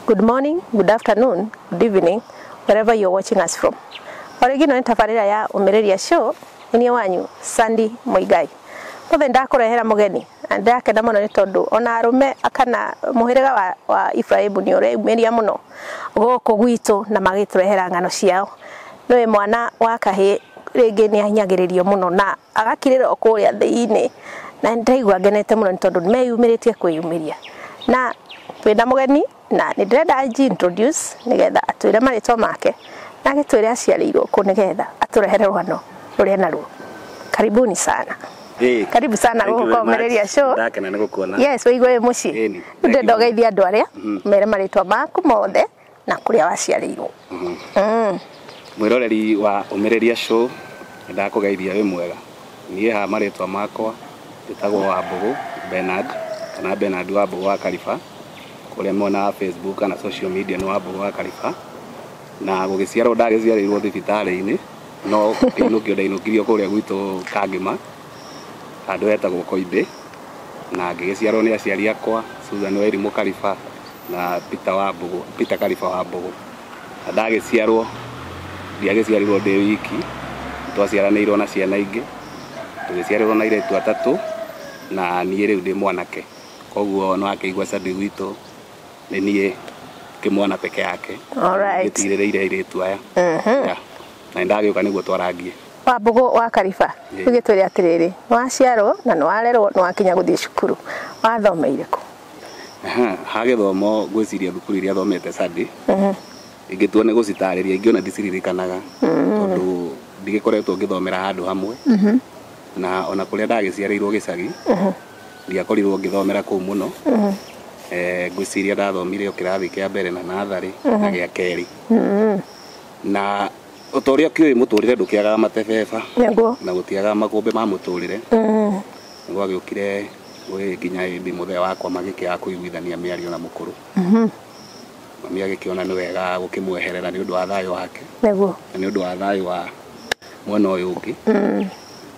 Good morning, good afternoon, good evening, wherever you're watching us from. Orĩngĩ no nĩ tabarĩra ya Ũmĩrĩria Show, nĩ wanyu Sandy Muigai. Mũthĩ ndakũrehera mũgeni na ndakena mũno nĩ tondũ ona arũme kana mũhĩrĩga wa Ibrahimu nĩ ũreyumĩria mũno gũkũ gwitũ na magĩtũrehera ng'ano ciao. Nĩwe mwana wa kahĩĩ rĩngĩ nĩ ahinyagĩrĩrio mũno na agakirĩra o kũrĩa thĩinĩ, na nĩndaigua ngenete mũno nĩ tondũ nĩmeyumĩrĩtie kwĩyumĩria. Na twĩna mũgeni na nĩ ndĩrenda anji introduce nĩgetha atwĩre marĩtwa make na agĩtwĩre aciarĩirwo kũ nĩgetha atũrehere rũgano rũrĩa naruo. Karibuni sana. Hey, Karibu sana thank you gũkũ very much. Ũmĩrĩria Show. Ndakena nĩ gũkuona. Yes, wĩigue wĩ mũciĩ. Ĩni. Ndĩrenda ũgeithie andũ arĩa mere marĩtwa maku mothe na kũrĩa waciarĩirwo. Mwĩroreri wa Ũmĩrĩria Show, nĩndakũgeithia wĩ mwega. Niĩ haha marĩtwa makwa njĩtagwo Wambũgũ Bernard kana Bernard Wambũgũ wa Kariba. Kũrĩa mwena wa Facebook kana social media nĩ Wambũgũ wa Kariba. Na gũgĩciarwo ndagĩciarĩirwo thibitarĩ-inĩ, no kĩinũkio ndainũkirio kũrĩa gwitũ Kangĩma, handũ hetagwo Koimbĩ. Na ngĩgĩciarwo nĩ aciari akwa Susan Wairimũ Kariba na Peter Wambũgũ, Peter Kariba Wambũgũ. Na ndagĩciarwo ndiagĩciarirwo ndĩ wiki, twaciaranĩirwo na ciana ingĩ, tũgĩciarĩrwo na airĩtu atatũ na niĩ rĩu ndĩ mwanake. Koguo no akĩigua Sandy gwitũ nĩ niĩ kĩmwana peke yake. Alright. Ngĩtirĩrĩire airĩtu aya. Yeah. Na nĩndagĩũka nĩguo twarangie. Wambũgũ wa Kariba, Ĩĩ. ũgĩtwĩre atĩrĩrĩ, nĩwaciarwo na nĩwarerwo nĩwakinya gũthiĩ cukuru, wathomeire kũ? Ha gĩthomo ngwĩciria thukuru iria thomete Sandy, ingĩtua nĩ gũcitarĩria ingĩ ona ndiciririkanaga tondũ ndigĩkoretwo ngĩthomera handũ hamwe. Na ona kũrĩa ndagĩciarĩirwo gĩcagi, ndiakorirwo ngĩthomera kũu mũno. Ngwĩciria ndathomire o kĩrathi kĩa mbere na natharĩ na gĩa kerĩ. Na o ta ũrĩa kĩũĩ mũtũrĩre ndũkĩagaga matebeba Nĩguo. na gũtiagaga makũmbĩ ma mũtũrĩre. Nĩgwagĩũkire gwĩ nginya hĩndĩ mũthee wakwa magĩkĩaga kũiguithania mĩario na mũkũrũ. Mami agĩkĩona nĩ wega gũkĩmweherera nĩ ũndũ wa thayũ wake Nĩguo. na nĩ ũndũ wa thayũ wa mwena ũyũ ũngĩ.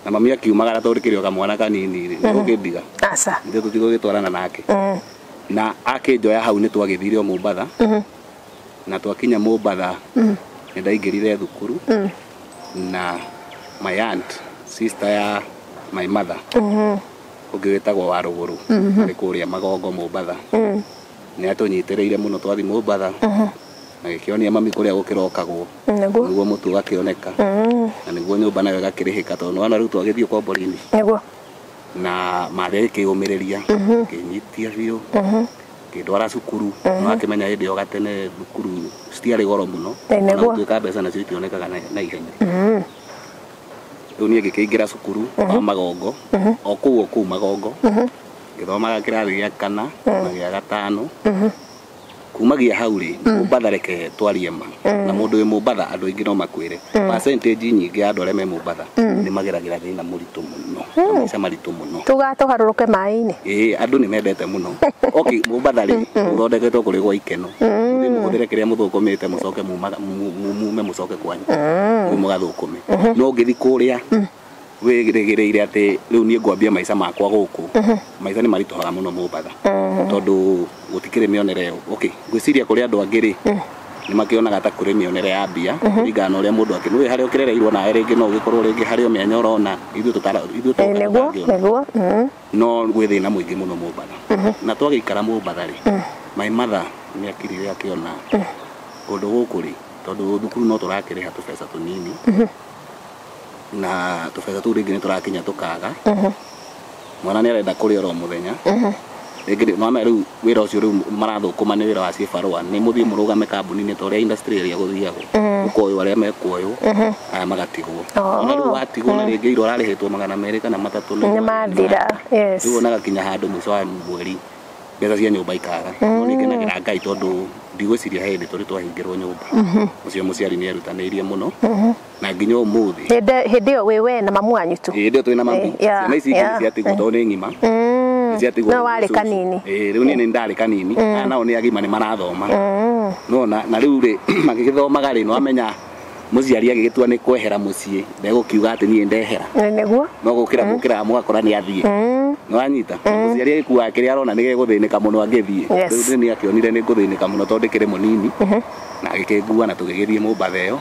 Na mami akiumagara tondũ kĩrĩ o kamwana kanini rĩ, nĩgũkĩndiga. Aca. Ithuĩ tũtigũgĩtwarana nake. Na akĩnjoya hau nĩ twagĩthire o Mombatha. Na twakinya Mombatha nĩ ndaingĩrire thukuru na my aunt, sister ya my mother, ũngĩ wĩtagwo Warũgũrũ, arĩ kũrĩa Magongo Mombatha. Nĩ atũnyitĩrĩire mũno twathi Mombatha. Na gĩkĩonia mami kũrĩa gũkĩrokagwo. Nĩguo. Nĩguo mũtu ũgakĩoneka. Na nĩguo nyũmba nayo ĩgakĩrĩhĩka tondũ nĩwona rĩu twagĩthiĩ ũkombori-inĩ. Nĩguo. Na mathe ĩkĩũmĩrĩria, ĩkĩnyitia biũ, ĩkĩndwara cukuru. Nĩwakĩmenya hĩndĩ ĩyo gatene thukuru citiarĩ goro mũno. Nĩguo. Ona gũtuĩka mbeca nacio itionekaga na ihenya. Rĩu niĩ ngĩkĩingĩra cukuru wa Magongo, o kũu o kũu Magongo. Ngĩthomaga kĩrathi gĩa kana na gĩa gatano. Kumagia hau rĩ, Mombatha reke twarie ma. Na mũndũ wĩ Mombatha andũ aingĩ no makwĩre. Percentage nyingĩ ya andũ arĩa me Mombatha nĩ mageragĩra thĩna mũritũ mũno, na maica maritũ mũno. Tuga tũharũrũke maĩ-inĩ. Ĩĩ, andũ nĩ mendete mũno. Okay, Mombatha rĩ, gũthondeketwo kũrĩ gwa ikeno. Mũthiĩ mũhũthĩre kĩrĩa mũthũkũmĩte mũcoke mume mũcoke kwanyu. Rĩu mũgathũkũme. No ũngĩthiĩ kũrĩa wĩrĩgĩrĩire atĩ rĩu niĩ ngwambia maica makwa gũkũ. Maica nĩ maritũhaga mũno Mombatha. Tondũ gũtikĩrĩ mĩonere ĩyo. Okay, ngwĩciria kũrĩ andũ angĩ rĩ, nĩ makĩonaga ta kũrĩ mĩonere ya mbia, kũringana na ũrĩa mũndũ akĩ. Nĩũĩ harĩa ũkĩrereirwo nawe rĩngĩ no ũgĩkorwo rĩngĩ harĩ o mĩanya ũrona, ithuĩ tũtara, ithuĩ tũkaga Nĩguo, tũtangĩona. nĩguo. No gwĩ thĩna mũingĩ mũno Mombatha. Na twagĩikara Mombatha rĩ, my mother nĩ akirire akĩona kũndũ gũkũ rĩ, tondũ thukuru no tũrakĩrĩha tũbeca tũnini. Na tũbeca tũu rĩngĩ nĩ tũrakinya tũkaga. Mwana nĩ arenda kũrĩa oro mũthenya. Rĩngĩ nĩwamenya rĩu wĩra ũcio rĩu marathũkũma nĩ wĩra wa cibarũa, nĩ mũthiĩ mũrũgame kambuni-inĩ ta ũrĩa industry ĩrĩa gũthiagwo. Ũkoywo arĩa mekuoywo, aya magatigwo. Ona rĩu watigwo na rĩngĩ ira ũrarĩhĩtwo 200 kana 3 Nĩ mathira. Yes. Rĩu wonaga kinya handũ mũico wa mweri mbeca cia nyũmba ikaga. No nĩ ngenagĩra Ngai tondũ ndigwĩciria he hĩndĩ tũrĩ twahingĩrwo nyũmba. Ũcio mũciari nĩ erutanĩirie mũno. Na nginya ũmũthĩ. Hĩndĩ ĩyo wĩ we na mamu wanyu tu. Hĩndĩ ĩyo twĩ na mami. Ciana ici ingĩ ciatigwo tondũ nĩ ng'ima. Ciatigwo No warĩ cũcũ. kanini. Ĩĩ, rĩu niĩ nĩ ndarĩ kanini. Aya nao nĩ agima nĩ marathoma. Nĩwona, na rĩu rĩ, magĩgĩthomaga rĩ, nĩwamenya mũciari agĩgĩtua nĩ kwehera mũciĩ, ndegũkiuga atĩ niĩ ndehera. Nĩguo. No gũkĩra gũkĩra mũgakora nĩ athiĩ. Nĩwanyita mũciari agĩkuaga kĩrĩa arona nĩgegũthĩnĩka mũno angĩthiĩ. Yes. Rĩu nĩ akĩonire nĩ ngũthĩnĩka mũno tondũ ndĩkĩrĩ mũnini na agĩkĩngua na tũgĩgĩthiĩ Mombatha ĩyo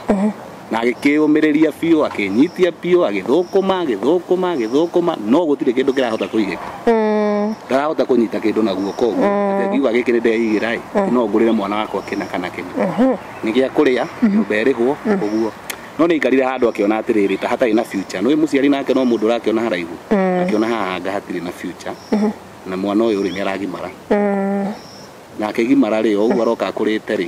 na agĩkĩũmĩrĩria biũ akĩnyitia biũ agĩthũkũma agĩthũkũma agĩthũkũma no gũtirĩ kĩndũ kĩrahota kũigĩka. Ndarahota kũnyita kĩndũ na guoko ũguo atĩ ngiuga gĩkĩ nĩ ndeigĩra ĩ no ngũrĩre mwana wakwa kĩna kana kĩna nĩ gĩa kũrĩa nyũmba ĩrĩhwo ũguo. No nĩ aikarire handũ akĩona atĩrĩrĩ ta hatarĩ na future. Nĩ mũciari nake no mũndũ ũrakĩona haraihu akĩona haha anga hatirĩ na future na mwana ũyũ rĩ nĩ aragimara na akĩgimara rĩ o ũguo aroka akũrĩte rĩ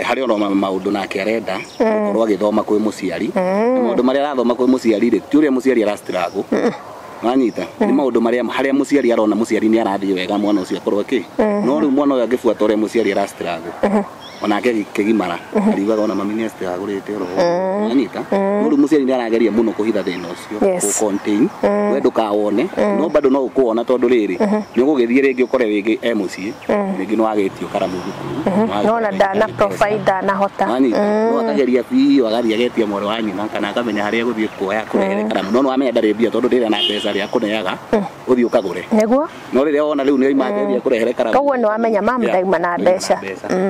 harĩ ona maũndũ nake arenda gũkorwo agĩthoma kwĩ mũciari na maũndũ marĩa arathoma kwĩ mũciari rĩ ti ũrĩa mũciari arastruggle. Wanyita nĩ maũndũ marĩa harĩa mũciari arona mũciari nĩ arathiĩ wega mwana ũcio akorwo akĩ no rĩu mwana ũyũ angĩbuata ũrĩa mũciari arastruggle onake agĩkĩgimara ariugaga ona mami nĩ astrugglĩte oro ũguo. Wanyita no rĩu mũciari nĩ arageria mũno kũhitha thĩna ũcio Yes. gũ contain we ndũkawone no bado no ũkũwona tondũ rĩrĩ nĩ ũgũgĩthiĩ rĩngĩ ũkore rĩngĩ e mũciĩ rĩngĩ nĩ wagĩtio karamu thukuru Nona ndana provide ndanahota. Wanyita no akageria biũ agathiĩ agetia mwarĩ wa nyina kana akamenya harĩa egũthiĩ kuoya kũrehere karamu no nĩwamenya ndarĩ mbia tondũ ndĩrĩ na mbeca rĩa kũneaga ũthiĩ ũkagũre Nĩguo no rĩrĩa wona rĩu nĩ oima athiĩ kũrehere karamu Koguo nĩ wamenya mama Yeah, ndauma na mbeca.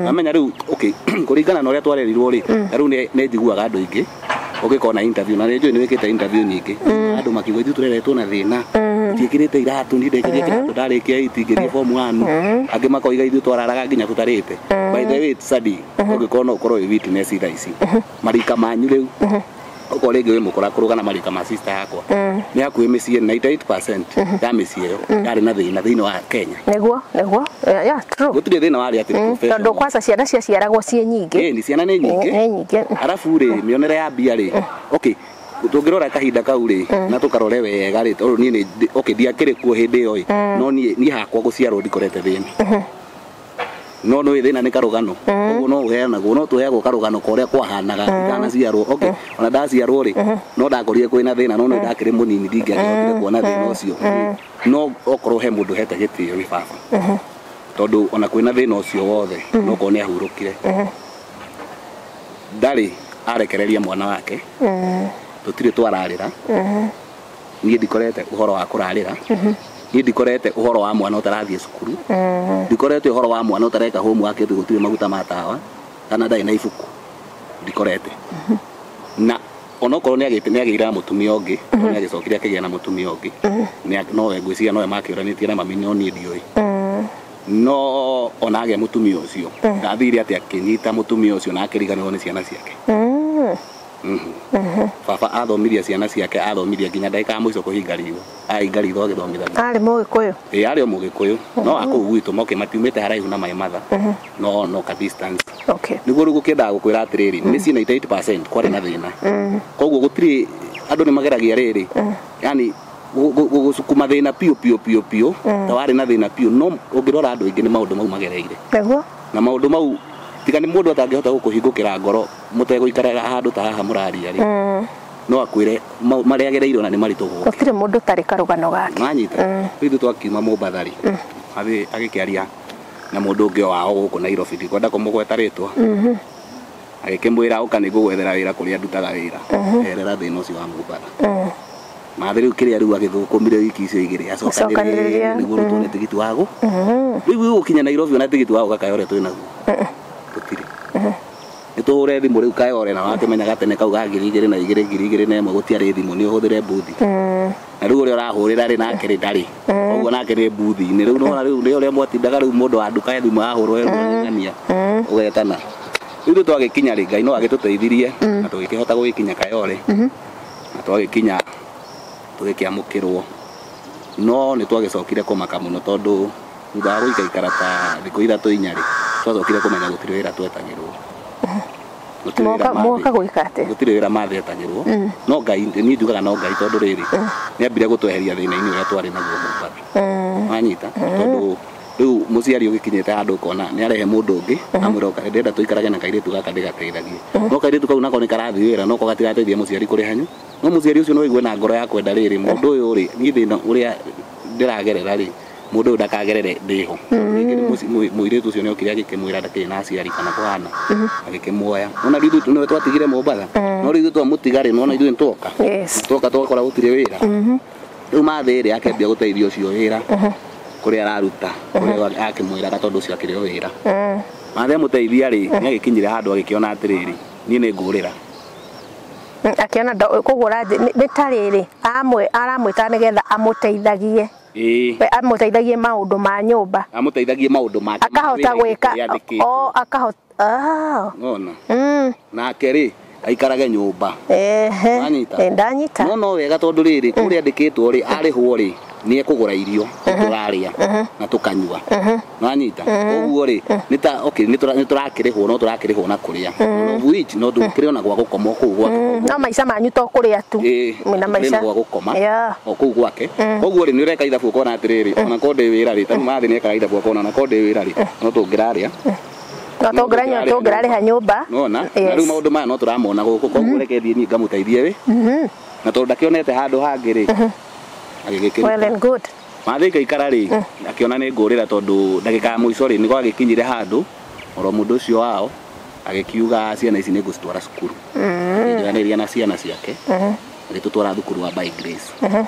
Wamenya rĩu okay kũringana na ũrĩa twarerirwo rĩ ta rĩu nĩ njiguaga andũ aingĩ ũgĩkona interview na nĩ njũĩ nĩ wĩkĩte interview nyingĩ andũ makiuga ithuĩ tũreretwo na thĩna tutiĩkĩrĩte iratũ niĩ ndekĩrire kĩratũ ndarĩkia eight ngĩthiĩ form 1 angĩ makoiga ithuĩ twararaga nginya tũtarĩte. By the way Sadi ũngĩkorwo no ũkorwo wĩ witness thaa ici marika manyu rĩu okorwo rĩngĩ wĩ mũkũra kũrũgana marika ma sister yakwa nĩ hakuhĩ mĩciĩ 98% ya mĩciĩ ĩyo yarĩ na thĩna thĩinĩ wa Kenya. Nĩguo nĩguo yeah, true. Gũtirĩ thĩna warĩ atĩ professional. Tondũ kwanza ciana ciaciaragwo ciĩ nyingĩ. Ĩĩ, ni ciana nĩ nyingĩ Nĩ nyingĩ. arabu rĩ mĩonere ya mbia rĩ okay tũngĩrora kahinda kau rĩ na tũkarore wega rĩ tondũ niĩ nĩ okay ndiakĩrĩ kuo hĩndĩ ĩyo ĩ no niĩ hakwa gũciarwo ndikorete thĩna no nĩ thĩna nĩ karũgano ũguo no ũheanagwo no tũheagwo karũgano ka ũrĩa kwahanaga ndanaciarwo okay ona ndaciarwo rĩ no ndakorire kwĩna thĩna no nĩ ndakĩrĩ mũnini ndingĩakĩhotire kuona thĩna ũcio no okorwo he mũndũ hete gĩtĩo nĩ baba tondũ ona kwĩna thĩna ũcio wothe no korwo nĩ ahurũkire ndarĩ arekereria mwana wake tũtirĩ twararĩra niĩ ndikorete ũhoro wa kũrarĩra niĩ ndikorete ũhoro wa mwana ũtarathiĩ cukuru ndikorete ũhoro wa mwana ũtareka homework atĩ gũtirĩ maguta ma tawa kana ndarĩ na ibuku ndikorete na onokorwo nĩ agĩire na mũtumia ũngĩ nĩ agĩcokire akĩgĩa na mũtumia ũngĩ nowe ngwĩciria nowe makĩũranĩtie na mami no niĩ ndiũĩ no ona agĩa mũtumia ũcio ndathire atĩ akĩnyita mũtumia ũcio na akĩriganĩrwo nĩ ciana ciake. Baba athomirie ciana ciake athomirie nginya ndagĩka ya mũico kũhinga ritho ahinga ritho agĩthomithania. Arĩ mũgĩkũyũ? Ĩĩ arĩ o mũgĩkũyũ no akũu gwitũ moke matiumĩte haraihu na my mother no no ka distance. Okay. Nĩguo rĩu gũkĩendaga gũkwĩra atĩrĩrĩ mĩciĩ 98% kwarĩ na thĩna koguo gũtirĩ andũ nĩ mageragia rĩrĩ yani gũcukuma thĩna piũ piũ piũ piũ ta warĩ na thĩna piũ no ũngĩrora andũ aingĩ nĩ maũndũ mau magereire. Nĩguo na maũndũ mau tiga nĩ mũndũ atangĩhota gũkũhingũkĩra ngoro mũtegũikara handũ ta haha mũraria rĩ no akwĩre marĩa agereire ona nĩ maritũ gũkũ. Gũtirĩ mũndũ ũtarĩ karũgano gake. Wanyita rĩu ithuĩ twakiuma Mombatha rĩ athiĩ agĩkĩaria na mũndũ ũngĩ wao gũkũ Nairobi ndikwenda kũmũgweta rĩtwa agĩkĩmwĩra ũka nĩ ngũgwethera wĩra kũrĩa ndutaga wĩra eherera thĩna ũcio wa Mombatha. Mathĩ rĩu kĩrĩa rĩu agĩthũkũmire wiki icio igĩrĩ acokanĩrĩria nĩguo rĩu tuone tigiti wa gũ rĩu gũkinya Nairobi ona tigiti wa gũka Kayore twĩ naguo tũtirĩ nĩ tũhũre thimũ rĩu Kayore na wakĩmenyaga tene kau ga 2002 2001 gũtiarĩ thimũ nĩ ũhũthĩre mbuthi na rĩu ũrĩa ũrahũrĩra rĩ nake rĩ ndarĩ koguo nake nĩ mbuthi-inĩ rĩu nĩwona rĩu nĩ ũrĩa mwatindaga rĩu mũndũ wa nduka ya thimũ ahũrwo erwo ũgetana rĩu ithuĩ twagĩkinya rĩ Ngai no agĩtũteithirie na tũgĩkĩhota gũgĩkinya Kayore na twagĩkinya tũgĩkĩamũkĩrwo no nĩ twagĩcokire kũmaka mũno tondũ thutha wa gũikaikara ta thikũ ithatũ inya rĩ twacokire kũmenya gũtirĩ wĩra twetagĩrwo. Mwoka gwĩka atĩa? Gũtirĩ wĩra mathĩ etagĩrwo no Ngai niĩ njugaga no Ngai tondũ rĩrĩ nĩ ambire gũtweheria thĩna-inĩ ũrĩa twarĩ naguo Mombatha. Wanyita tondũ rĩu mũciari ũgĩkinyĩte handũ ũkona nĩ arehe mũndũ ũngĩ amwĩra ũka ndĩrenda tũikarage na kairĩtu gaka ndĩgateithagie no kairĩtu kau nako nĩ karathiĩ wĩra no ko gatirateithia mũciari kũrĩha nyu no mũciari ũcio no aigue na ngoro ya kwenda rĩrĩ mũndũ ũyũ rĩ niĩ thĩna ũrĩa ndĩragerera rĩ mũndũ ũyũ ndakagerere ndĩho rĩngĩ mũirĩtu ũcio nĩ okire agĩkĩmwĩra ndakĩrĩ na aciari kana kũhana agĩkĩmuoya ona rĩu ithuĩ nĩwe twatigire Mombatha no rĩu ithuĩ twamũtiga rĩ nĩwona ithuĩ nĩtwoka twoka twakora gũtirĩ wĩra Rĩu mathĩ rĩ akĩambia gũteithia ũcio wĩra kũrĩa araruta kũrĩa akĩmwĩraga tondũ ũcio akĩrĩ o wĩra. Mathĩ amũteithia rĩ nĩ agĩkinyire handũ agĩkĩona atĩrĩrĩ niĩ nĩ ngũrĩra. Akiona kũgũra nĩ ta rĩrĩ aramwĩta nĩgetha amũteithagie. Ĩĩ. We amũteithagie maũndũ ma nyũmba. Amũteithagie maũndũ make. Akahota gwĩka o akahota. Ngona. Nake rĩ aikarage nyũmba. Ehe. Wanyita? Ndanyita. No no wega tondũ rĩrĩ kũrĩa andĩkĩtwo rĩ arĩhwo rĩ nĩ ekũgũra irio tũrarĩa na tũkanyua. Wanyita? Ũguo rĩ nĩ ta okay nĩ tũrakĩrĩhwo no tũrakĩrĩhwo na kũrĩa. No which no ndũkĩrĩ ona gwa gũkoma kũu gwake. No maica manyu to kũrĩa tu. Mwĩna maica gwa gũkoma o kũu gwake. Koguo rĩ nĩ ũreka ithabu ũkona atĩrĩrĩ ona ko ndĩ wĩra rĩ ta mathĩ nĩ ekaga ithabu ũkona ona ko ndĩ wĩra rĩ no tũngĩrarĩa. No tũngĩrarĩha nyũmba. Nona na rĩu maũndũ maya no tũramona gũkũ koguo reke thiĩ niĩ ngamũteithie wĩ. Na tondũ ndakĩonete handũ hangĩ rĩ agĩgĩkĩruta. Well and good. Mathĩ ngaikara rĩ akĩona nĩ ngũrĩra tondũ ndagĩka ya mũico rĩ nĩ gwagĩkinyire handũ oro mũndũ ũcio wao agĩkiuga ciana ici nĩ ngũcitwara cukuru. Agĩnjoyanĩria na ciana ciake agĩtũtwara thukuru wa By Grace.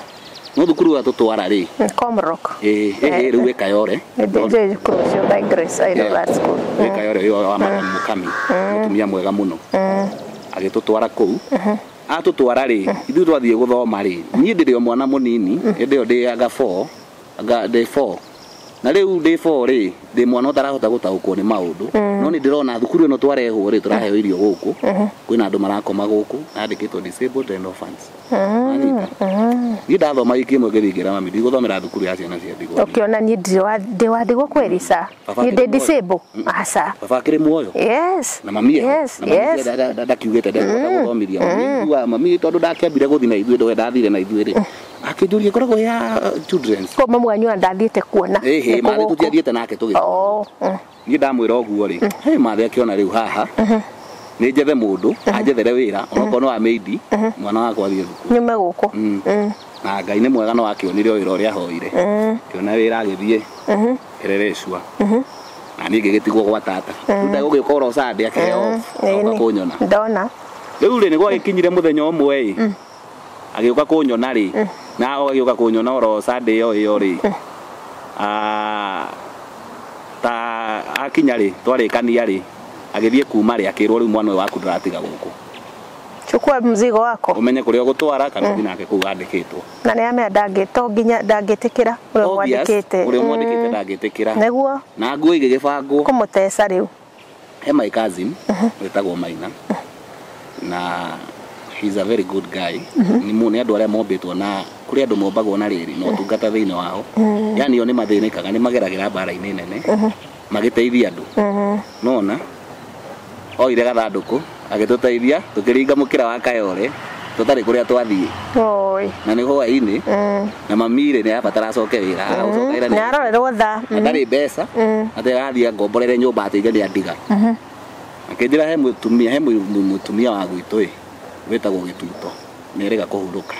No thukuru wa tũtwara rĩ Comrock. Ĩĩ rĩu ĩkayore. Nĩ thukuru ũcio By Grace I know that school. Ĩkayore ĩyo wa Madam Mukami mũtumia mwega mũno. Agĩtũtwara kũu. Atũtwara rĩ ithuĩ twathiĩ gũthoma rĩ niĩ ndĩrĩ o mwana mũnini hĩndĩ ĩyo ndĩ anga 4 anga ndĩ 4 na rĩu ndĩ 4 rĩ ndĩ mwana ũtarahota gũtaũkwo nĩ maũndũ no nĩ ndĩrona thukuru ĩno twarehwo rĩ tũraheo irio gũkũ kwĩna andũ marakoma gũkũ yandĩkĩtwo disabled and orphans. Niĩ ndathoma wiki ĩmwe ngĩthiĩ ngĩra mami ndigũthomera thukuru ya ciana cia ndigwa. Ũkĩona niĩ ndĩ wa ndigwa kweli sa niĩ ndĩ disabled aca. Baba akĩrĩ muoyo. Yes. Na mami yes. Na mami ndakiugĩte ndekũhota gũthomithia mami mami tondũ ndakĩambire gũthiĩ na ithuĩ ndwe ndathire na ithuĩ rĩ akĩnjũria ĩkoragwo ya children's. Ko mamu wanyu ndathiĩte kuona. Ĩhĩ mathĩ tũtiathiĩte nake tũgĩthoma. Niĩ ndamwĩra ũguo rĩ he mathĩ akĩona rĩu haha nĩ njethe mũndũ anjethere wĩra onokorwo nĩ wa maid mwana wakwa athiĩ thukuru nyume gũkũ. Na Ngai nĩ mwega no akĩonire o wĩra ũrĩa ahoire. Akĩona wĩra agĩthiĩ Kĩrĩrĩcua. Na niĩ ngĩgĩtigwo gwa tata. Rĩu ndagũgĩũka oro Sunday akĩheo oka kũnyona. Ndona. Rĩu rĩ nĩ gwagĩkinyire mũthenya ũmwe ĩ agĩũka kũnyona rĩ na agĩũka kũnyona oro Sunday ĩyo ĩyo rĩ ta akinya rĩ twarĩkania rĩ agĩthiĩ kuma rĩ akĩrwo rĩu mwana ũyũ waku ndũratiga gũkũ. Chukua mzigo wako. Umenye kũrĩa ũgũtwara kana ũthiĩ nake kũu andĩkĩtwo. Na nĩ amenya ndangĩ nginya ndangĩtĩkĩra ũrĩa mwandĩkĩte. Ũrĩa mwandĩkĩte ndangĩtĩkĩra. Nĩguo. Na nguo igĩgĩbangwo. Kũmũteca rĩu. He my cousin wĩtagwo Maina. Na he's a very good guy. Nĩ nĩ andũ arĩa mombĩtwo na kũrĩ andũ mombagwo na rĩrĩ na ũtungata thĩinĩ wao. Yaani o nĩ mathĩnĩkaga nĩ mageragĩra mbara-inĩ nene magĩteithia andũ. Nona oire gathandũkũ agĩtũteithia tũkĩringa mũkĩra wa Kayore tũtarĩ kũrĩa twathiĩ. Na nĩ hwaĩ-inĩ na mami rĩ nĩ abatara acoke wĩra agũcoka wĩra nĩ arorerwo tha ndarĩ mbeca atĩ arathiĩ ngomborere nyũmba atĩ nĩ andiga. Akĩnjĩra he mũtumia he mũtumia wa gwitũ ĩ wĩtagwo Gĩtuto nĩ erĩga kũhurũka.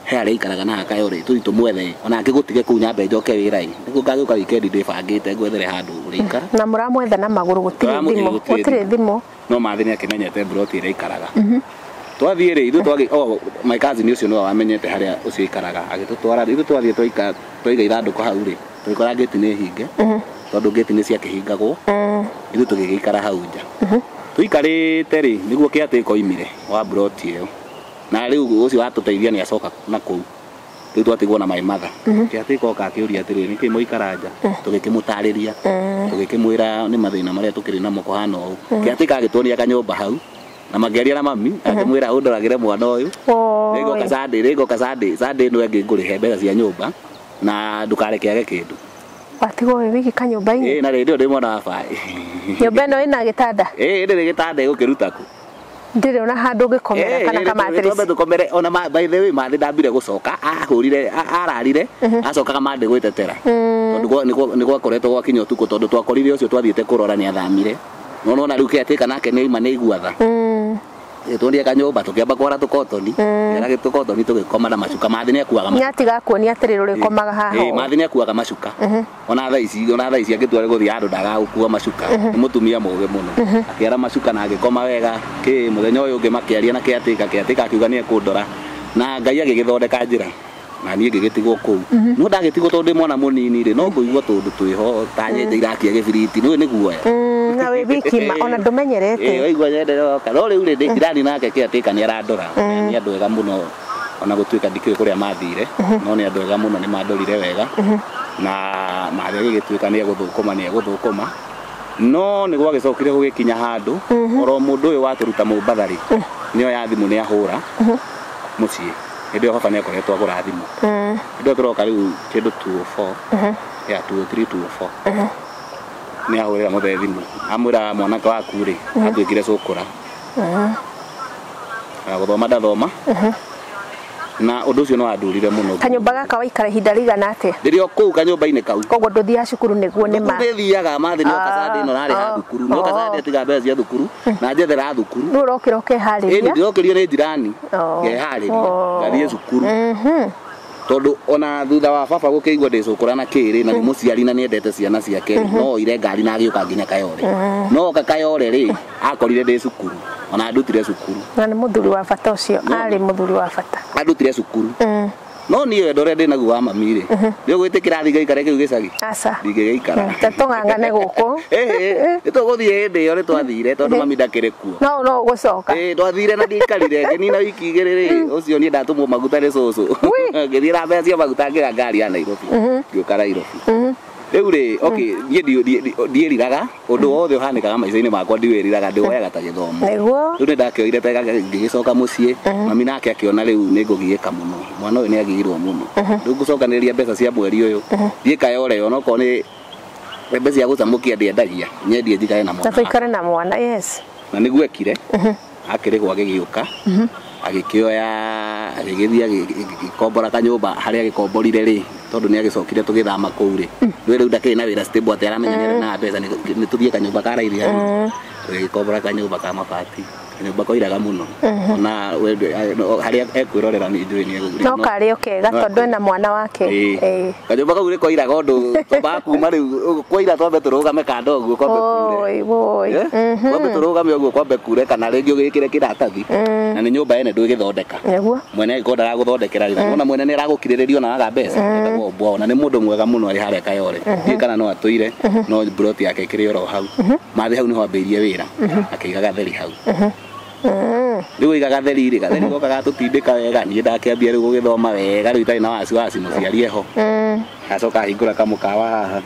He harĩa aikaraga na Kayore tũthiĩ tũmwethe ona angĩgũtige kũu nyambe njoke wĩra ĩ nĩguo ngagĩũka wikendi ndĩbangĩte ngwethere handũ ũrĩikara. Na mũramwetha na magũrũ gũtirĩ thimũ gũtirĩ thimũ. No mathĩ nĩ akĩmenyete mburoti ĩrĩa aikaraga. Twathiĩ rĩ ithuĩ twagĩ oh my cousin ũcio nĩwe wamenyete harĩa ũcio aikaraga agĩtũtwara ithuĩ twathiĩ twaika twaiga ithandũkũ hau rĩ tũgĩkora ngĩti nĩ hinge tondũ ngĩti nĩ ciakĩhingagwo ithuĩ tũgĩgĩikara hau nja. Tũikarĩte rĩ nĩguo kĩatĩka oimire wa mburoti ĩyo. Na rĩu ũcio watũteithia nĩ acoka na kũu rĩu twatigwo na my mother. Kĩatĩka oka akĩũria atĩrĩrĩ nĩkĩ mũikara nja tũgĩkĩmũtarĩria tũgĩkĩmwĩra nĩ mathĩna marĩa tũkĩrĩ namo kũhana ũũ. Kĩatĩka agĩtuonia kanyũmba hau na makĩaria na mami akĩmwĩra ũndoragĩre mwana ũyũ nĩngũka Sunday nĩngũka Sunday Sunday ĩno ĩngĩ ngũrĩhe mbeca cia nyũmba na ndũkareke age kĩndũ. Watigwo wĩ wiki kanyũmba-inĩ? Ĩĩ na rĩndĩ ĩyo ndĩ mwana wa baĩ. Nyũmba ĩno ĩna gĩtanda? Ĩĩ ndĩrĩ gĩtanda ĩgũkĩruta kũ? Ndĩrĩ ona handũ ũngĩkomera kana kamatirisi. Twambe tũkomere ona by the way mathĩ ndambire gũcoka ahũrire ararire acokaga mandĩ gwĩtetera tondũ nĩ gwakoretwo gwakinya ũtukũ tondũ twakorire ũcio twathiĩte kũrora nĩ athamire no nona rĩu kĩatĩka nake nĩ aima nĩ aigua tha. Tuonie kanyũmba tũkĩamba kwara tũkotoni kĩara tũkotoni tũgĩkoma na macuka mathĩ nĩ akuaga macuka. Nĩatiga kuonia atĩrĩrĩ ũrĩkomaga haha. Ĩĩ mathĩ nĩ akuaga macuka ona thaa ici ona thaa ici angĩtua gũthiĩ handũ ndagagũkua macuka nĩ mũtumia mũũgĩ mũno akĩara macuka na agĩkoma wega kĩ mũthenya ũyũ ũngĩ makĩaria na kĩatĩka kĩatĩka akiuga nĩ ekũndora na Ngai agĩgĩthondeka njĩra Na niĩ ngĩgĩtigwo kũu. No ndagĩtigwo tondũ ndĩ mwana mũnini rĩ, no ngũigua tũndũ twĩho ta nyenje irakia gĩbiriti, nĩũĩ nĩ guoya. Na wĩ wiki ma ona ndũmenyerete. Waigua nyende roka. No rĩu rĩ, jirani nake caretaker nĩ arandora. Nĩ andũ ega mũno, ona gũtuĩka ndikĩũĩ kũrĩa mathire, no nĩ andũ ega mũno, nĩ mandorire wega. Na mathĩ agĩgĩtuĩka nĩ egũthũkũma, nĩ egũthũkũma. No nĩ gwagĩcokire gũgĩkinya handũ, oro mũndũ ũyũ watũruta Mombatha rĩ, nĩ oya thimũ nĩ ahũra mũciĩ. Hĩndĩ ĩyo baba nĩ akoretwo agũra thimũ. Hĩndĩ ĩyo tũroka rĩu kĩndũ 204, ya 203 204. Nĩ ahũrĩra mũthee thimũ, amwĩra mwanake waku rĩ, atuĩkire cũkũra. Gũthoma ndathoma. Na ũndũ ũcio nĩ wandurire mũno. Kanyũmba gaka waikara ihinda rĩigana atĩa? Rĩrĩa kũu kanyũmba-inĩ kau. Koguo ndũthiaga cukuru nĩguo nĩ ma. Ndĩthiaga mathĩ nĩ oka Sunday ĩno narĩ ha thukuru. Nĩ oka Sunday atiga mbeca cia thukuru na njethera thukuru. Rĩu ũrokĩra ũkeharĩria? Ĩni ndĩrokĩrio nĩ jirani. Ngeharĩria ngathiĩ cukuru. Tondũ ona thutha wa baba gũkĩigua ndĩ cũkũra na kĩrĩ na nĩ mũciari na nĩendete ciana ciake, no oire ngari na agĩũka nginya Kayole. No oka Kayole rĩ, akorire ndĩ cukuru. Ona andutire cukuru. Na nĩ mũthuri wa bata ũcio, arĩ mũthuri wa bata. Andutire cukuru. No niĩ wendo ũrĩa ndĩnaguo wa mami rĩ, nĩ ũgwĩtĩkĩra thiĩ ngaikare kĩu gĩcagi? Aca. Ndingĩgĩikara. Ta tũng'ang'ane gũkũ. Nĩ tũgũthiĩ hĩndĩ ĩyo nĩ twathire tondũ mami ndakĩrĩ kuo. No no ũgũcoka. Twathire na ndiaikarire, ngĩnina wiki igĩrĩ rĩ, ũcio niĩ ndatũmwo maguta nĩ cũcũ. Ngĩthiĩ na mbeca cia maguta ngĩoya ngari ya Nairobi. Ngĩũka Nairobi. Rĩu rĩ, okay, niĩ ndiĩriraga, ũndũ wothe ũhanĩkaga maica-inĩ makwa ndiwĩriraga, ndĩwoyaga ta gĩthomo. Nĩguo. Rĩu nĩ ndakĩoire ta ngĩgĩcoka mũciĩ, mami nake akĩona rĩu nĩ ngũgiĩka mũno. Mwana ũyũ nĩ agĩirwo mũno. Rĩu ngũcokanĩrĩria mbeca cia mweri ũyũ, thiĩ Kayole onokorwo nĩ mbeca cia gũcamũkia ndĩendagia, nyendie njikare na mwana. Na tũikare na mwana, yes. Na nĩguo ekire, akĩrĩhwo agĩgĩũka, agĩkĩoya, agĩgĩthiĩ agĩkombora kanyũmba harĩa agĩkomborire rĩ, tondũ nĩ agĩcokire tũgĩthama kũu rĩ. Rĩu rĩu ndakĩrĩ na wĩra stable atĩ aramenya nĩ arĩ na mbeca, nĩ tũthiĩ kanyũmba ka raithi hanini. Tũgĩgĩkombora kanyũmba ka mabati, kanyũmba koiraga mũno. Ona harĩa ekwĩrorera nĩ njũĩ nĩ egũthiĩ. No karĩ o kega tondũ ena mwana wake. Kanyũmba kau nĩ koiraga ũndũ twambaga kuma rĩu, kwaira twambe tũrũgame kando ũguo kwambe kure. Oi, woi. Kwambe tũrũgame ũguo kwambe kure kana rĩngĩ ũgĩkĩre kĩratathi. Na nĩ nyũmba ene ndũgĩthondeka. Nĩguo. Mwene angĩkorwo ndaragũthondekera rĩ, wona mwene nĩ aragũkirĩrĩria ona waga mbeca, etagwo Mbwa, na nĩ mũndũ mwega mũno arĩ harĩa Kayole. Ndiũĩ kana no atũire, no mburoti yake ĩkĩrĩ oro hau. Mathĩ hau nĩho ambĩrĩirie wĩra, akĩiga gatheri hau. Rĩu oiga gatheri rĩ, gatheri goka gatũtindĩka wega, niĩ ndakĩambia rĩu gũgĩthoma wega, rĩu itarĩ na wasiwasi mũciari eho. Acoka ahingũra kamũkawa haha.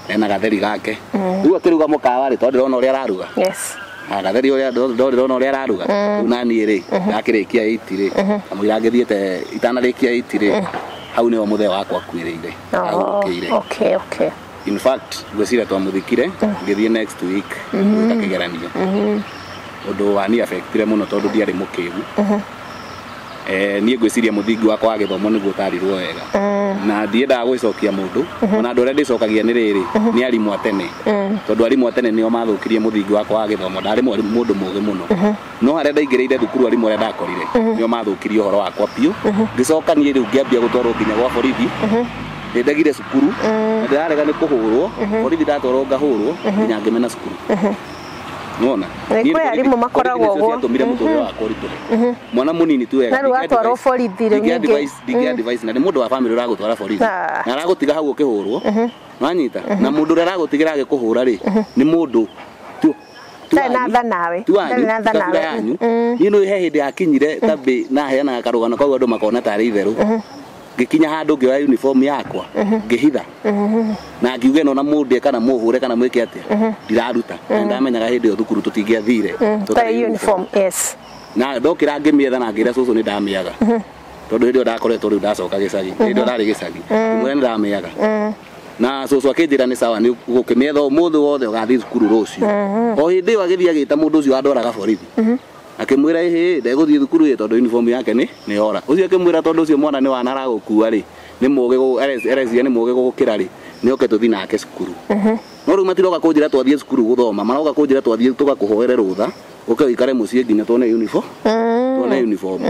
Ena gatheri gake. Rĩu akĩruga mũkawa rĩ, tondũ ndĩrona ũrĩa araruga. Yes. Gatheri ũrĩa ndĩrona ũrĩa araruga. Rĩu naniĩ rĩ, ndakĩrĩkia 8 rĩ, kamũira ngĩthiĩte itanarĩkia 8 rĩ, hau nĩho mũthee wakwa akuĩrĩire. Ahurũkĩire. Okay, okay. In fact, ngwĩciria twamũthikire, ngĩthiĩ next week gwĩka kĩgeranio. Ũndũ wa niĩ affectire mũno tondũ ndiarĩ mũkĩgu. Niĩ ngwĩciria mũthingi wakwa wa gĩthomo nĩguo ũtarirwo wega. Na ndiendaga gwĩcokia mũndũ, ona andũ arĩa ndĩcokagia nĩ rĩrĩ, nĩ arimũ a tene. Tondũ arimũ a tene nĩo mathũkirie mũthingi wakwa wa gĩthomo, ndarĩ mũndũ mũũgĩ mũno. No harĩa ndaingĩrĩire thukuru arimũ arĩa ndakorire, nĩo mathũkirie ũhoro wakwa biũ. Ngĩcoka niĩ rĩu ngĩambia gũtwarwo nginya gwa borithi. Nĩndegire cukuru, na ndĩrarega nĩ kũhũrwo, borithi ndatwarwo ngahũrwo, nginya ngĩmena cukuru. Nĩwona? Nĩ kwĩ arimũ makoragwo Borithi nĩcio ũguo. ciatũmire mũtũrĩre wakwa ũritũhe. Mwana mũnini tu wega, Na rĩu atwarwo borithi rĩu ndingĩ ningĩ. Advise na nĩ mũndũ wa family ũragũtwara borithi. Na aragũtiga hau ũkĩhũrwo. Wanyita? Na mũndũ ũrĩa aragũtigĩra agĩkũhũra rĩ, nĩ mũndũ tu Ndarĩ na tha nawe. tu wanyu, Ndarĩ na tha kabira nawe. yanyu. Niĩ nĩ he hĩndĩ yakinyire tambĩ na heanaga karũgano kau andũ makona tarĩ itherũ. Ngĩkinya handũ ngĩoya uniform yakwa, ngĩhitha. Na ngiuga ĩno na mũndĩ kana mũhũre kana mwĩke atĩa, ndiraruta. Na ndamenyaga hĩndĩ ĩyo thukuru tũtingĩathire, Tarĩ tũtarĩ uniform, yes. Na ndokĩra ngĩmĩetha na ngĩra cũcũ nĩ ndamĩaga. Tondũ hĩndĩ ĩyo ndakoretwo rĩu ndacoka gĩcagi, hĩndĩ ĩyo ndarĩ gĩcagi, ngĩmwĩra nĩ ndamĩaga. Na cũcũ akĩnjĩra nĩ sawa, nĩ ũgũkĩmĩetha ũmũthĩ wothe ũgathiĩ thukuru rũciũ. O hĩndĩ ĩyo agĩthiĩ agĩta mũndũ ũcio wandwaraga borithi. Akĩmwĩra ĩhĩ, ndegũthiĩ thukuru ĩ tondũ uniform yake nĩ yora. Ũcio akĩmwĩra tondũ ũcio mwana nĩ wana aragũkua rĩ, nĩ mũũgĩ ereciria nĩ mũũgĩ gũgũkĩra rĩ, nĩ oke tũthiĩ nake cukuru. No rĩu matiroka kũnjĩra twathiĩ cukuru gũthoma, maroka kũnjĩra twathiĩ tũgakũhoere rũtha, ũke ũikare mũciĩ nginya tuone uniform. Tuone uniform.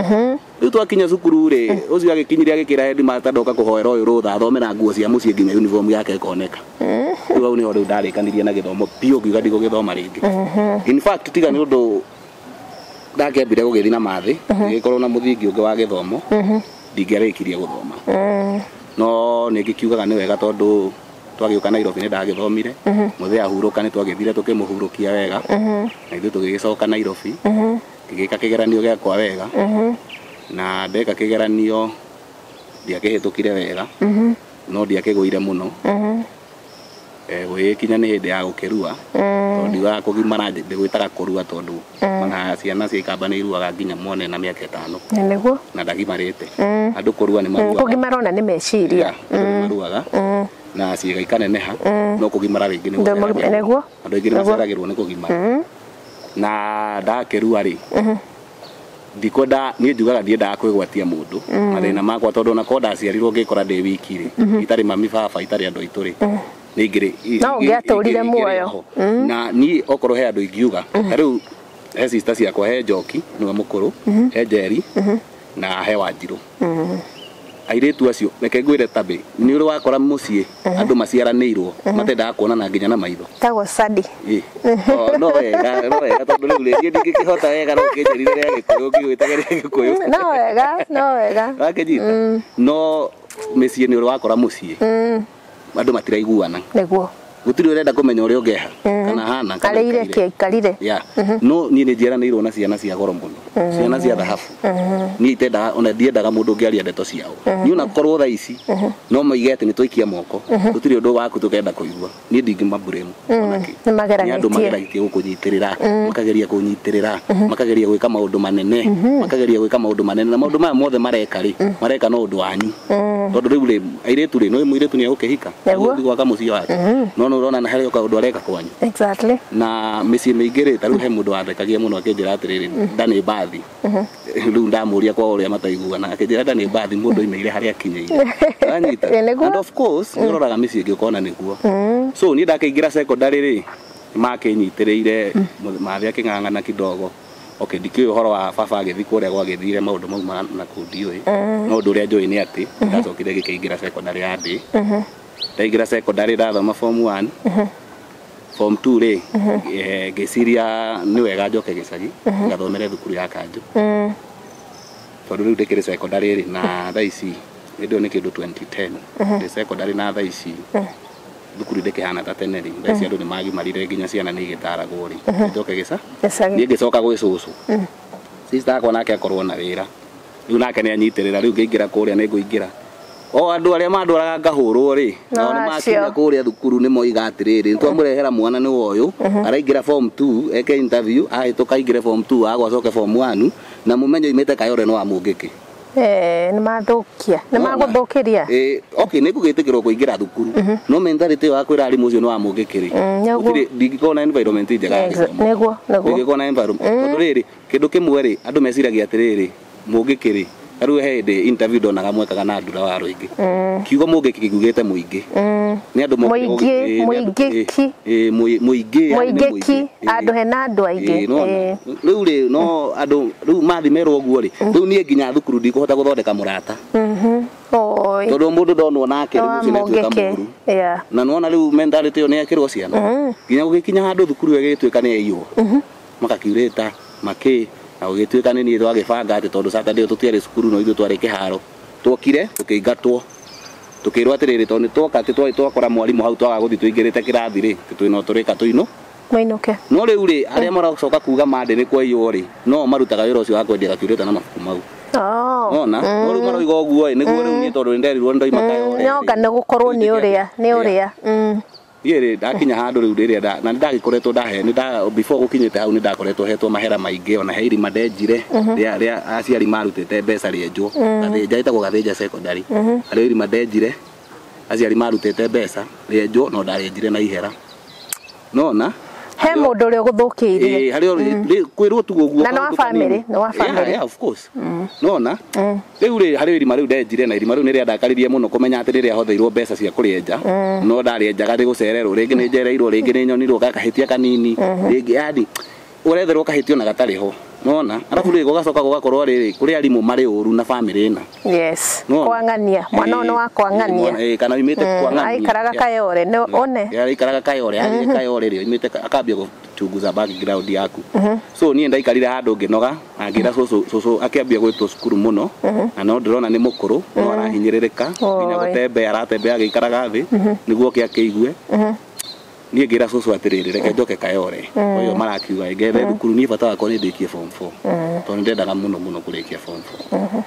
Rĩu twakinya cukuru rĩ, ũcio agĩkinyire agĩkĩra headmaster ndoka kũhoera ũyũ rũtha athome na nguo cia mũciĩ nginya uniform yake ĩkoneka. Rĩu hau nĩho rĩu ndarĩkanirie na gĩthomo biũ, ngiuga ndigũgĩthoma rĩngĩ. In fact, tiga nĩ ũndũ ndakĩambire gũgĩthiĩ na mathĩ, ngĩgĩkorwo na mũthingi ũngĩ wa gĩthomo. Ndingĩarĩkirie gũthoma. No nĩ ngĩkiugaga nĩ wega tondũ twagĩũka Nairobi nĩ ndagĩthomire. Mũthee ahurũka nĩ twagĩthire tũkĩmũhurũkia wega. Na ithuĩ tũgĩgĩcoka Nairobi. Ngĩgĩka kĩgeranio gĩakwa wega. Na ndeka kĩgeranio ndiakĩhĩtũkire wega. No ndiakĩgũire mũno. Gũgĩkinya nĩ hĩndĩ ya gũkĩrua. Tondũ ndiugaga kũgimara ndĩgwĩtaga kũrua tondũ ona ciana cia ikamba nĩ iruaga nginya mwana ena mĩaka 5. Nĩguo. Na ndagimarĩte. Andũ kũrua nĩ maruaga. Kũgimara ona nĩ meciria. Andũ nĩ maruaga. Na ciĩga ikaneneha. No kũgimara rĩngĩ nĩ gũceragĩrwo. Nĩguo. Andũ aingĩ nĩ maceragĩrwo nĩ kũgimara. Na ndakĩrua rĩ, ndikwenda niĩ njugaga ndiendaga kwĩgwatia mũndũ mathĩna makwa tondũ ona korwo ndaciarirwo ngĩkora ndĩ wiki rĩ, itarĩ mami baba itarĩ andũ aitũ rĩ, nĩ ingĩrĩ No ũngĩatũrire muoyo. Na niĩ okorwo he andũ ingiuga ta rĩu he sister ciakwa, he Njoki nĩwe mũkũrũ, he Njeri na he Wanjirũ. Airĩtu acio reke ngwĩre tabĩ nĩ ũrĩ wakora mũciĩ andũ maciaranĩirwo matendaga kuonana nginya na maitho. Tagwo Sadi. No wega, no wega tondũ rĩu rĩ, niĩ ndingĩkĩhota wega no ũkĩnjĩrire rĩa Gĩkũyũ ngĩgwĩtaga rĩa Gĩkũyũ. No wega, no wega. Wakĩnyita? No mĩciĩ nĩ ũrĩ wakora mũciĩ andũ matiraiguana. Nĩguo. Gũtirĩ ũrenda kũmenya ũrĩa ũngeha kana hana kana Arĩire aikarire. kĩ aikarire. Yeah. No niĩ nĩ njiaranĩirwo na ciana cia goro mũno, ciana cia thahabu. Niĩ itendaga ona ndiendaga mũndũ ũngĩaria ndeto ciao. Niĩ ona korwo thaa ici no moige atĩ nĩ twaikia moko, gũtirĩ ũndũ waku tũkenda kũigua, niĩ ndingĩmaburĩmu ona kĩ. Nĩ mageranĩtie. Nĩ andũ mageranĩtie gũkũnyitĩrĩra, makageria kũnyitĩrĩra, makageria gwĩka maũndũ manene, makageria gwĩka maũndũ manene, na maũndũ maya mothe mareka rĩ, mareka no ũndũ wanyu. Tondũ rĩu rĩ, airĩtu rĩ, no mũirĩtu nĩ egũkĩhika, Nĩguo. egũthiĩ gwaka mũciĩ wake. No nĩ ũrona na harĩ o kaũndũ areka kwanyu. Exactly. Na mĩciĩ mĩingĩ rĩ, ta rĩu he mũndũ wanthekagia mũno akĩnjĩra atĩrĩrĩ, nda nĩ mbathi. Rĩu ndamũria kwa ũrĩa mataiguana, akĩnjĩra nda nĩ mbathi mũndũ oimĩire harĩa akinyĩire. Ũranyita? Ĩ, nĩguo. And of course, nĩ ũroraga mĩciĩ ĩngĩ ũkona nĩguo. So niĩ ndakĩingĩra secondary rĩ, nĩmakĩnyitĩrĩire, mathĩ akĩng'ang'ana kidogo. Okay, ndikĩũĩ ũhoro wa baba agĩthiĩ kũrĩa gwagĩthire maũndũ mau ma na kũu ndiũĩ. No ũndũ ũrĩa njũĩ nĩ atĩ ndacokire ngĩkĩingĩra secondary ya ndĩ. Ndaingĩra secondary ndathoma form 1. Form 2 rĩ, ngĩciria nĩ wega njoke gĩcagi ngathomere thukuru ya kanjũ. Tondũ rĩu ndĩkĩrĩ secondary rĩ, na thaa ici hĩndĩ ĩyo nĩ kĩndũ 2010. Ndĩ secondary na thaa ici thukuru ndĩkĩhana ta tene rĩ, thaa ici andũ nĩ magimarire nginya ciana nĩ igĩtaragwo rĩ. Njoke gĩca? Gĩcagi. Niĩ ngĩcoka gwĩ cũcũ. Sister akwa nake akorwo na wĩra. Rĩu nake nĩ anyitĩrĩra, rĩu ngĩingĩra kũrĩa nĩ ngũingĩra. O andũ arĩa mandwaraga ngahũrwo rĩ, nao nĩ makinya acio. kũrĩa thukuru nĩ moiga atĩrĩrĩ, twamũrehera mwana nĩ woyũ, araingĩra form 2, eke interview, ahĩtũka aingĩre form 2, agwa acoke form 1, na mũmenye oimĩte Kayore no wa Mũngĩkĩ. Nĩ mathũkia. Nĩ Nona? magũthũkĩria. Okay, nĩ ngũgĩtĩkĩrwo kũingĩra thukuru. No mentality ĩyo ya kwĩra arimũ ũcio nĩ wa Mũngĩkĩ rĩ. Nĩguo. Gũtirĩ, ndingĩkorwo na environment njega ya gĩthomo. Nĩguo, nĩguo. Ndingĩkorwo na environment. Tondũ rĩrĩ, kĩndũ kĩmwe rĩ, andũ meciragia atĩrĩrĩ, Mũngĩkĩ rĩ, ta rĩu he hĩndĩ interview ndonaga mwekaga na Ndura wa Rũingĩ. Kiugo Mũngĩkĩ kiugĩte mũingĩ. Nĩ andũ mokire Mũingĩ, nĩ andũ- mũingĩki. Mũingĩ, yani nĩ Mũingĩki, mũingĩ. andũ hena andũ aingĩ. Nĩwona? Rĩu rĩ, no andũ rĩu mathi merwo ũguo rĩ, rĩu niĩ nginya thukuru ndikũhota gũthondeka mũrata. Oi. Tondũ mũndũ ndonwo nake rĩu Wa ũcio nĩ atuĩka Mũngĩkĩ. mũũru. Yeah. Na nĩwona rĩu mentality ĩyo nĩ yekĩrwo ciana. Nginya gũgĩkinya handũ thukuru ĩyo ĩgĩtuĩka nĩ yaiywo. Makakiurĩta, makĩ, na gũgĩtuĩka nĩ niĩ twagĩbanga atĩ tondũ Saturday ĩyo tũtiarĩ cukuru no ithuĩ twarĩ kĩharo. Twokire, tũkĩingatwo. Tũkĩrwo atĩrĩrĩ, tondũ nĩ twoka atĩ twarĩ twakora mwarimũ hau twaga gũthiĩ tũingĩrĩte kĩrathi rĩ, atĩ twĩna tũrĩka tũinũ. Mũinũke. No rĩu rĩ, arĩa maracoka kuga mandĩ nĩ kwaiywo rĩ, no marutaga wĩra ũcio wa kwendia gakiurĩta na mabuku mau. Ona, no rĩu maroiga ũguo ĩ, nĩguo rĩu niĩ tondũ nĩnderirwo nĩndoima Kayore. Nyoka nĩ gũkorwo nĩ ũrĩa, nĩ ũrĩa. Niĩ rĩ, ndakinya handũ rĩu rĩrĩa na nĩndagĩkoretwo ndahe, nĩnda before gũkinyĩte hau nĩndakoretwo hetwo mahera maingĩ, ona he irima ndenjire rĩa rĩa aciari marutĩte mbeca rĩenjwo. Gathĩnja ĩtagwo Gathĩnja secondary. Harĩ irima ndenjire, aciari marutĩte mbeca rĩenjwo, no ndarĩenjire na ihera. Nona? He mũndũ ũrĩa ũgũthũkĩirie. Harĩ kwĩrwo tu ũguo Na nĩ wa kaũndũ kanini. family, nĩ wa family. Yeah, yeah, of course. Nona? Rĩu rĩ, harĩ irima rĩu ndenjire, na irima rĩu nĩ rĩandakaririe mũno kũmenya atĩ rĩrĩa hotheirwo mbeca cia kũrĩenja, no ndarĩenjaga nĩ gũcererwo, rĩngĩ nĩ njereirwo, rĩngĩ nĩ nyonirwo gakahĩtia kanini, rĩngĩ yani ũretherwo kahĩtio na gatarĩ ho. Nona arabu rĩ gũgacoka gũgakorwo rĩrĩ kũrĩ arimũ marĩ ũru na family ĩna. Yes. Kwang'ania mwana ũyũ nĩ wa kwang'ania. Kana oimĩte kwang'ania. Aikaraga Kayore no one. Aikaraga Kayore athiĩ Kayore rĩ oimĩte akambia gũchunguza background yaku. So niĩ ndaikarire handũ ngĩnoga na ngĩra cũcũ cũcũ akĩambia gwĩtwo cukuru mũno na no ndĩrona nĩ mũkũrũ no arahinyĩrĩrĩka nginya gũtembea aratembea agĩikaraga thĩ nĩguo oke akĩigue. Niĩ ngĩra cũcũ atĩrĩrĩ reke njoke Kayore ũyũ marakiuga ngethe thukuru niĩ bata wakwa nĩ ndĩkie form 4 tondũ nĩndendaga mũno mũno kũrĩkia form 4.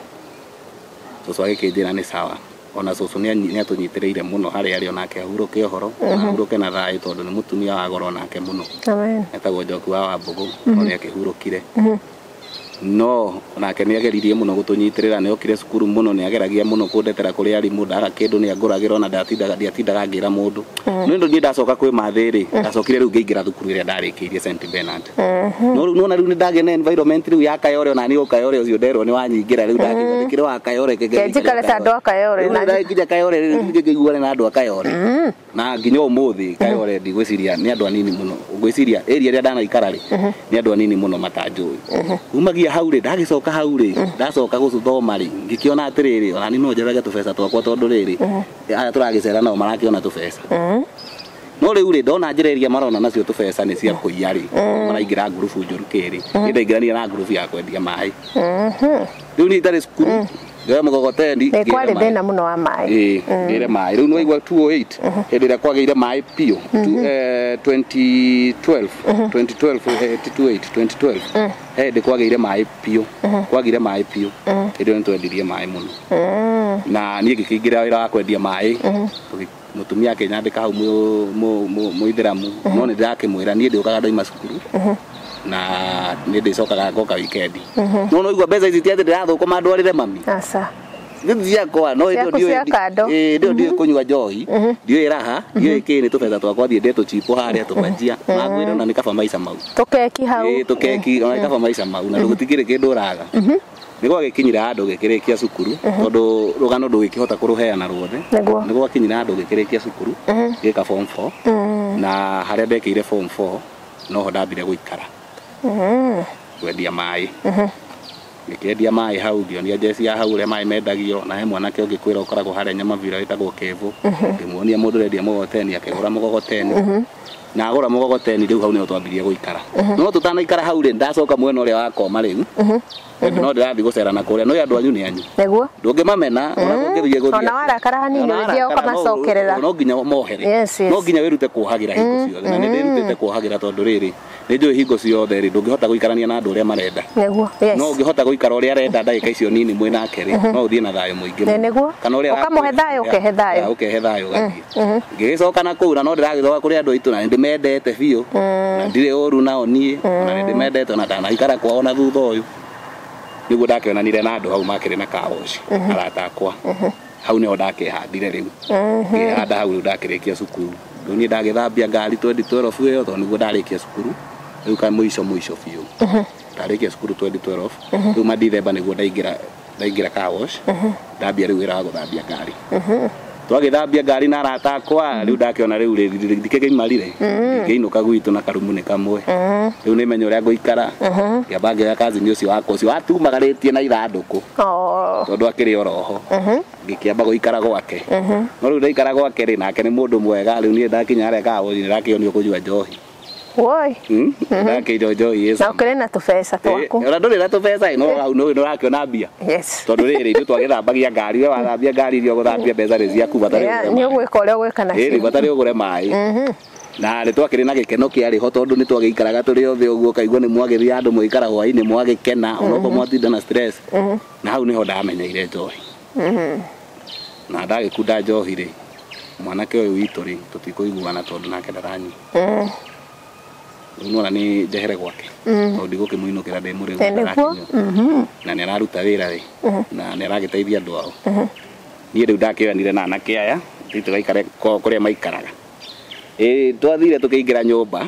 Cũcũ agĩkĩnjĩra nĩ sawa ona cũcũ nĩ atũnyitĩrĩire mũno harĩa arĩ onake ahurũke ũhoro ahurũke na thayũ tondũ nĩ mũtumia wa goro onake mũno. Amen. Etagwo Njoku wa Wambũgũ no nĩ akĩhurũkire. No onake nĩ ageririe mũno gũtũnyitĩrĩra nĩ okire cukuru mũno nĩ ageragia mũno kũndetera kũrĩ arimũ ndaga kĩndũ nĩ angũragĩra ona ndiatindaga ngĩra mũndũ. Nĩ ũndũ niĩ ndacoka kwĩ mathĩ rĩ ndacokire rĩu ngĩingĩra thukuru ĩrĩa ndarĩkĩirie St Bernard. No rĩu nona rĩu nĩ ndagĩa na environment rĩu ya Kayore ona niĩ Kayore ũcio nderwo nĩ wanyingĩra rĩu ndakĩigua ndĩkĩrĩ wa Kayore njikare ta andũ a Kayore na ndakinya Kayore rĩu ngĩiguane na andũ a Kayore na nginya ũmũthĩ Kayore ndigwĩciria nĩ andũ anini mũno ngwĩciria area ĩrĩa ndanaikara rĩ nĩ andũ anini mũno matanjũĩ. Umagia hau rĩ ndagicoka hau rĩ ndacoka gũthoma rĩ ngĩkĩona atĩrĩrĩ ona niĩ no njethage tũbeca twakwa tondũ rĩrĩ aya tũragĩcera nao marakĩona tũbeca. No rĩu rĩ ndona njĩra iria marona nacio tũbeca nĩ cia kũiya rĩ maraingĩra ngurubu njũru kĩrĩ niĩ ndaingĩranire na ngurubu ya kwendia maĩ. Rĩu niĩ itarĩ cukuru ngĩoya mũgogoteni nĩ kwarĩ thĩna mũno wa maĩ. Ngĩre maĩ rĩu nĩwaigua 208 hĩndĩ ĩrĩa kwagĩire maĩ biũ 2012 2012 2012 hĩndĩ kwagĩire maĩ biũ kwagĩire maĩ biũ hĩndĩ ĩyo nĩtwendirie maĩ mũno na niĩ ngĩkĩingĩra wĩra wa kwendia maĩ mũtumia akĩnyandĩka hau mũithĩramu no nĩ ndĩrakĩmwĩra niĩ ndĩũkaga ndoima cukuru na nĩ ndĩcokaga ngoka wikendi. No no igua mbeca ici ti atĩ ndĩrathũkũma ndwarĩre mami. Aca. Nĩ ciakwa no hĩndĩ ĩyo ndiũĩ kũnyua njohi ndiũĩ raha ndiũĩ kĩ nĩ tũbeca twakwa thiĩ ndĩe tũchipo harĩa tũbanjia na ngwĩre ona nĩ kaba maica mau tũkeki hau tũkeki ona nĩ kaba maica mau na gũtikĩrĩ kĩndũ ũraga. Nĩ gwagĩkinyire handũ gĩkĩrĩkia cukuru tondũ rũgano ndũgĩkĩhota kũrũheana ruothe. Nĩ gwakinyire handũ gĩkĩrĩkia cukuru gĩka form 4 na harĩa ndekĩire form 4 noho ndambire gũikara kwendia maĩ. Ngĩkĩendia maĩ hau ngĩonia njeci ya hau ũrĩa maĩ mendagio na he mwanake ũngĩ kwĩra ũkoragwo harĩa Nyamavira wĩtagwo Kevo ngĩmuonia mũndũ ũrendia mũgogoteni akĩgũra mũgogoteni na agũra mũgogoteni rĩu hau nĩho twambirie gũikara. No tũtanaikara hau rĩ ndacoka mwena ũrĩa wa koma rĩu no ndĩrathiĩ gũcera na kũrĩa no andũ anyu nĩ anyu nĩguo ndũngĩmamena ona kũngĩthiĩ gũthiĩ ona warakara hanini ũthiĩ ũkamacokerera no nginya mohere no nginya wĩrute kuohagĩra hingo ciothe na nĩ ndĩrutĩte kuohagĩra tondũ rĩrĩ nĩ njũĩ hingo ciothe rĩ ndũngĩhota gũikarania na andũ ũrĩa marenda nĩguo no ũngĩhota gũikara ũrĩa arenda ndagĩka icio nini mwĩ nake rĩ no ũthiĩ na thayũ mũingĩ nĩguo kana ũrĩa ũkamũhe thayũ ũkehe thayũ ũkehe thayũ ũgathiĩ. Ngĩgĩcoka na kũu na no ndĩragĩcoka kũrĩ andũ aitũ na nĩndĩmendete biũ na ndirĩ ũru nao niĩ na nĩndĩmendete ona ndanaikara kwao na thutha ũyũ nĩguo ndakĩonanire na andũ hau makĩrĩ na kawoci arata akwa hau nĩho ndakĩhandire rĩu ngĩhanda hau rĩu ndakĩrĩkia cukuru rĩu niĩ ndagĩthambia ngari 2012 ĩyo tondũ nĩguo ndarĩkia cukuru rĩu ka mũico mũico biũ ndarĩkia cukuru 2012 rĩu ma December nĩguo ndaingĩra car wash ndambia rĩu wĩra wa gũthambia ngari twagĩthambia ngari na arata akwa rĩu ndakĩona rĩu ndikĩgĩimarire ngĩinũka gwitũ na karumu nĩ kamwe rĩu nĩmenya ũrĩa ngũikara ngĩamba ngĩoya kazini ũcio wakwa ũcio watumagarĩtie na ithandũkũ tondũ akĩrĩ oroho ngĩkĩamba gũikara gwake no rĩu ndaikara gwake rĩ nake nĩ mũndũ mwega rĩu niĩ ndakinya harĩa kawoji nĩndakĩonio kũnyua njohi. Woi. Ndakĩnyua njohi na ũkĩrĩ na tũbeca twaku ona ndũrĩ na tũbeca no hau nĩ ũrakĩona mbia. Yes. Tondũ rĩrĩ ithuĩ twagĩthambagia ngari we wathambia ngari iria ũgũthambia mbeca nĩ ciaku bata nĩ ũgwĩka ũrĩa ũgwĩka nacio bata nĩ ũgũre maĩ. Na nĩ twakĩrĩ na gĩkeno kĩarĩ ho tondũ nĩ twagĩikaraga tũrĩ othe ũguo ũkaigua nĩ mwagĩthiĩ andũ mũgĩikara hwaĩ-inĩ mwagĩkena onokorwo mwatinda na stress na hau nĩho ndamenyeire njohi. Na ndagĩkunda njohi rĩ mwanake ũyũ witũ rĩ tũtikũiguana tondũ nake ndaranyua. Rĩu nĩwona nĩ njehere gwake tondũ ndigũkĩmũinũkĩra ndĩ mũrĩu ndarakinyua na nĩ araruta wĩra rĩ na nĩ aragĩteithia andũ ao. Niĩ rĩu ndakĩoyanire na anake aya thiĩ tũgaikare kũrĩa maikaraga. Twathire tũkĩingĩra nyũmba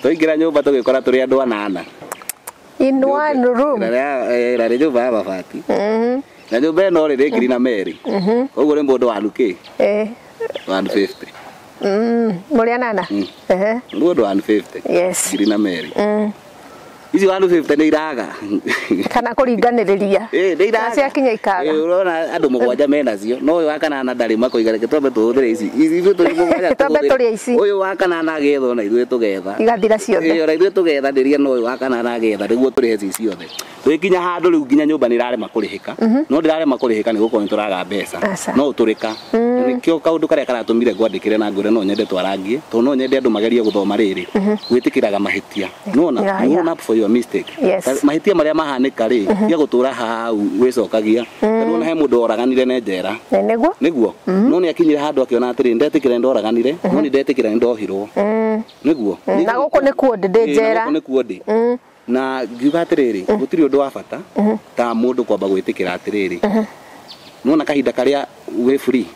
twaingĩra nyũmba tũgĩkora tũrĩ andũ anana in one room rarĩ nyũmba ya mabati na nyũmba ĩno rĩ nĩ ngiri na merĩ koguo nĩ mũndũ wa nukĩ 150 Mũrĩ anana? Mũndũ 150 Yes. Ngiri na merĩ. Ici 150 nĩ iraga. Kana kũringanĩrĩria. Nĩ iraga. Ciakinya ikaga. Ũrona andũ mũgwanja menacio no ũyũ wa kanana ndarĩ makoiga reke twambe tũhũthĩre ici. Ici ithuĩ tũrĩ mũgwanja Twambe tũrĩe ici. Ũyũ wa kanana agethwo na ithuĩ tũgetha. Igathira ciothe. Ona ithuĩ tũgethanĩria no ũyũ wa kanana agetha nĩguo tũrĩhe ici ciothe. Tũgĩkinya handũ rĩu nginya nyũmba nĩ ĩrarema kũrĩhĩka. No ndĩrarema kũrĩhĩka nĩ gũkorwo nĩ tũraga mbeca. No ũtũrĩka. Nĩkĩo kaũndũ karĩa karatũmire ngwandĩkĩre na ngwĩre no nyende twarangie tondũ no nyende andũ magerie gũthoma rĩrĩ gwĩtĩkĩraga mahĩtia. Nĩwona? You own up for your mistake. Mahĩtia marĩa mahanĩka rĩ tia gũtũra hau wĩcokagia. Tondũ ona he mũndũ oraganire na njera. Nĩguo? Nĩguo. No nĩ akinyire handũ akĩona atĩrĩ ndetĩkĩra ndoraganire no nĩ ndetĩkĩra ndohirwo. Nĩguo. Na gũkũ nĩkuo ndĩ njera. Na gũkũ nĩkuo ndĩ. Na ngiuga atĩrĩrĩ gũtirĩ ũndũ wa bata ta mũndũ kwamba gwĩtĩkĩra atĩrĩrĩ nĩwona kahinda karĩa wĩ free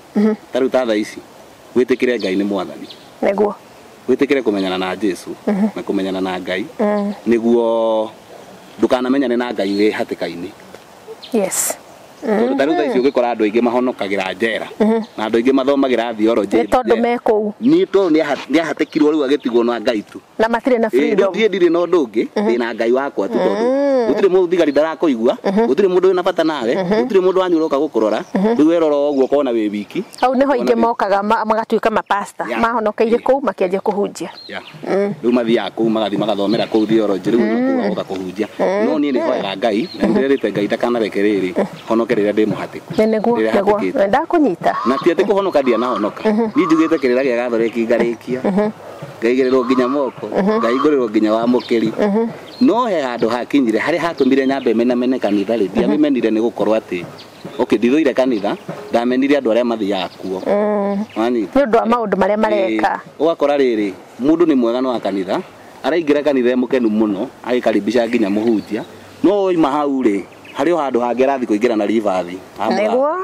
ta rĩu ta thaa ici wĩtĩkĩre Ngai nĩ mwathani. Nĩguo. Wĩtĩkĩre kũmenyana na Jesu na kũmenyana na Ngai nĩguo ndũkanamenyane na Ngai wĩ hatĩka-inĩ. Yes. Tondũ ta rĩu thaa ici ũgĩkora andũ aingĩ mahonokagĩra njera na andũ aingĩ mathomagĩra theology nĩ tondũ me kũu. Nĩ tondũ nĩ ahatĩkirwo rĩu agĩtigwo na Ngai tu. Na matirĩ na freedom. Rĩu ndirĩ na ũndũ ũngĩ ndĩ na Ngai wakwa tu tondũ gũtirĩ mũthigari ndarakũigua gũtirĩ mũndũ wĩna bata nawe gũtirĩ mũndũ wanyu ũroka gũkũrora rĩu werora ũguo ũkona wĩ wiki. Hau nĩho aingĩ mokaga magatuĩka mapasta mahonokeire kũu makĩanjia kũhunjia. Rĩu mathiaga kũu magathiĩ magathomera kũu theology rĩu kũu agoka kũhunjia. No niĩ nĩ hoyaga Ngai na nĩndĩrerĩte Ngai ndakanareke rĩrĩ honoke rĩrĩa ndĩ mũhatĩku. Nĩguo nĩguo ndakũnyita. Na ti atĩ kũhonoka ndianahonoka. Niĩ njugĩte kĩrĩra gĩa Gathoreki ngarĩkia. Ngaigĩrĩrwo nginya moko ngaihingũrĩrwo nginya wa mũkĩri. No he handũ hakinyire harĩa hatũmire nyambe menamene kanitha rĩ ndiamenire nĩ gũkorwo atĩ okay ndithũire kanitha ndamenire andũ arĩa mathiaga kuo. Nĩ ũndũ wa maũndũ marĩa mareka. Ũgakora rĩrĩ mũndũ nĩ mwega no wa kanitha araingĩra kanitha e mũkenu mũno agĩkaribisha nginya mũhunjia no oima hau rĩ harĩ o handũ hangĩ arathiĩ kũingĩra na ribathi. Nĩguo.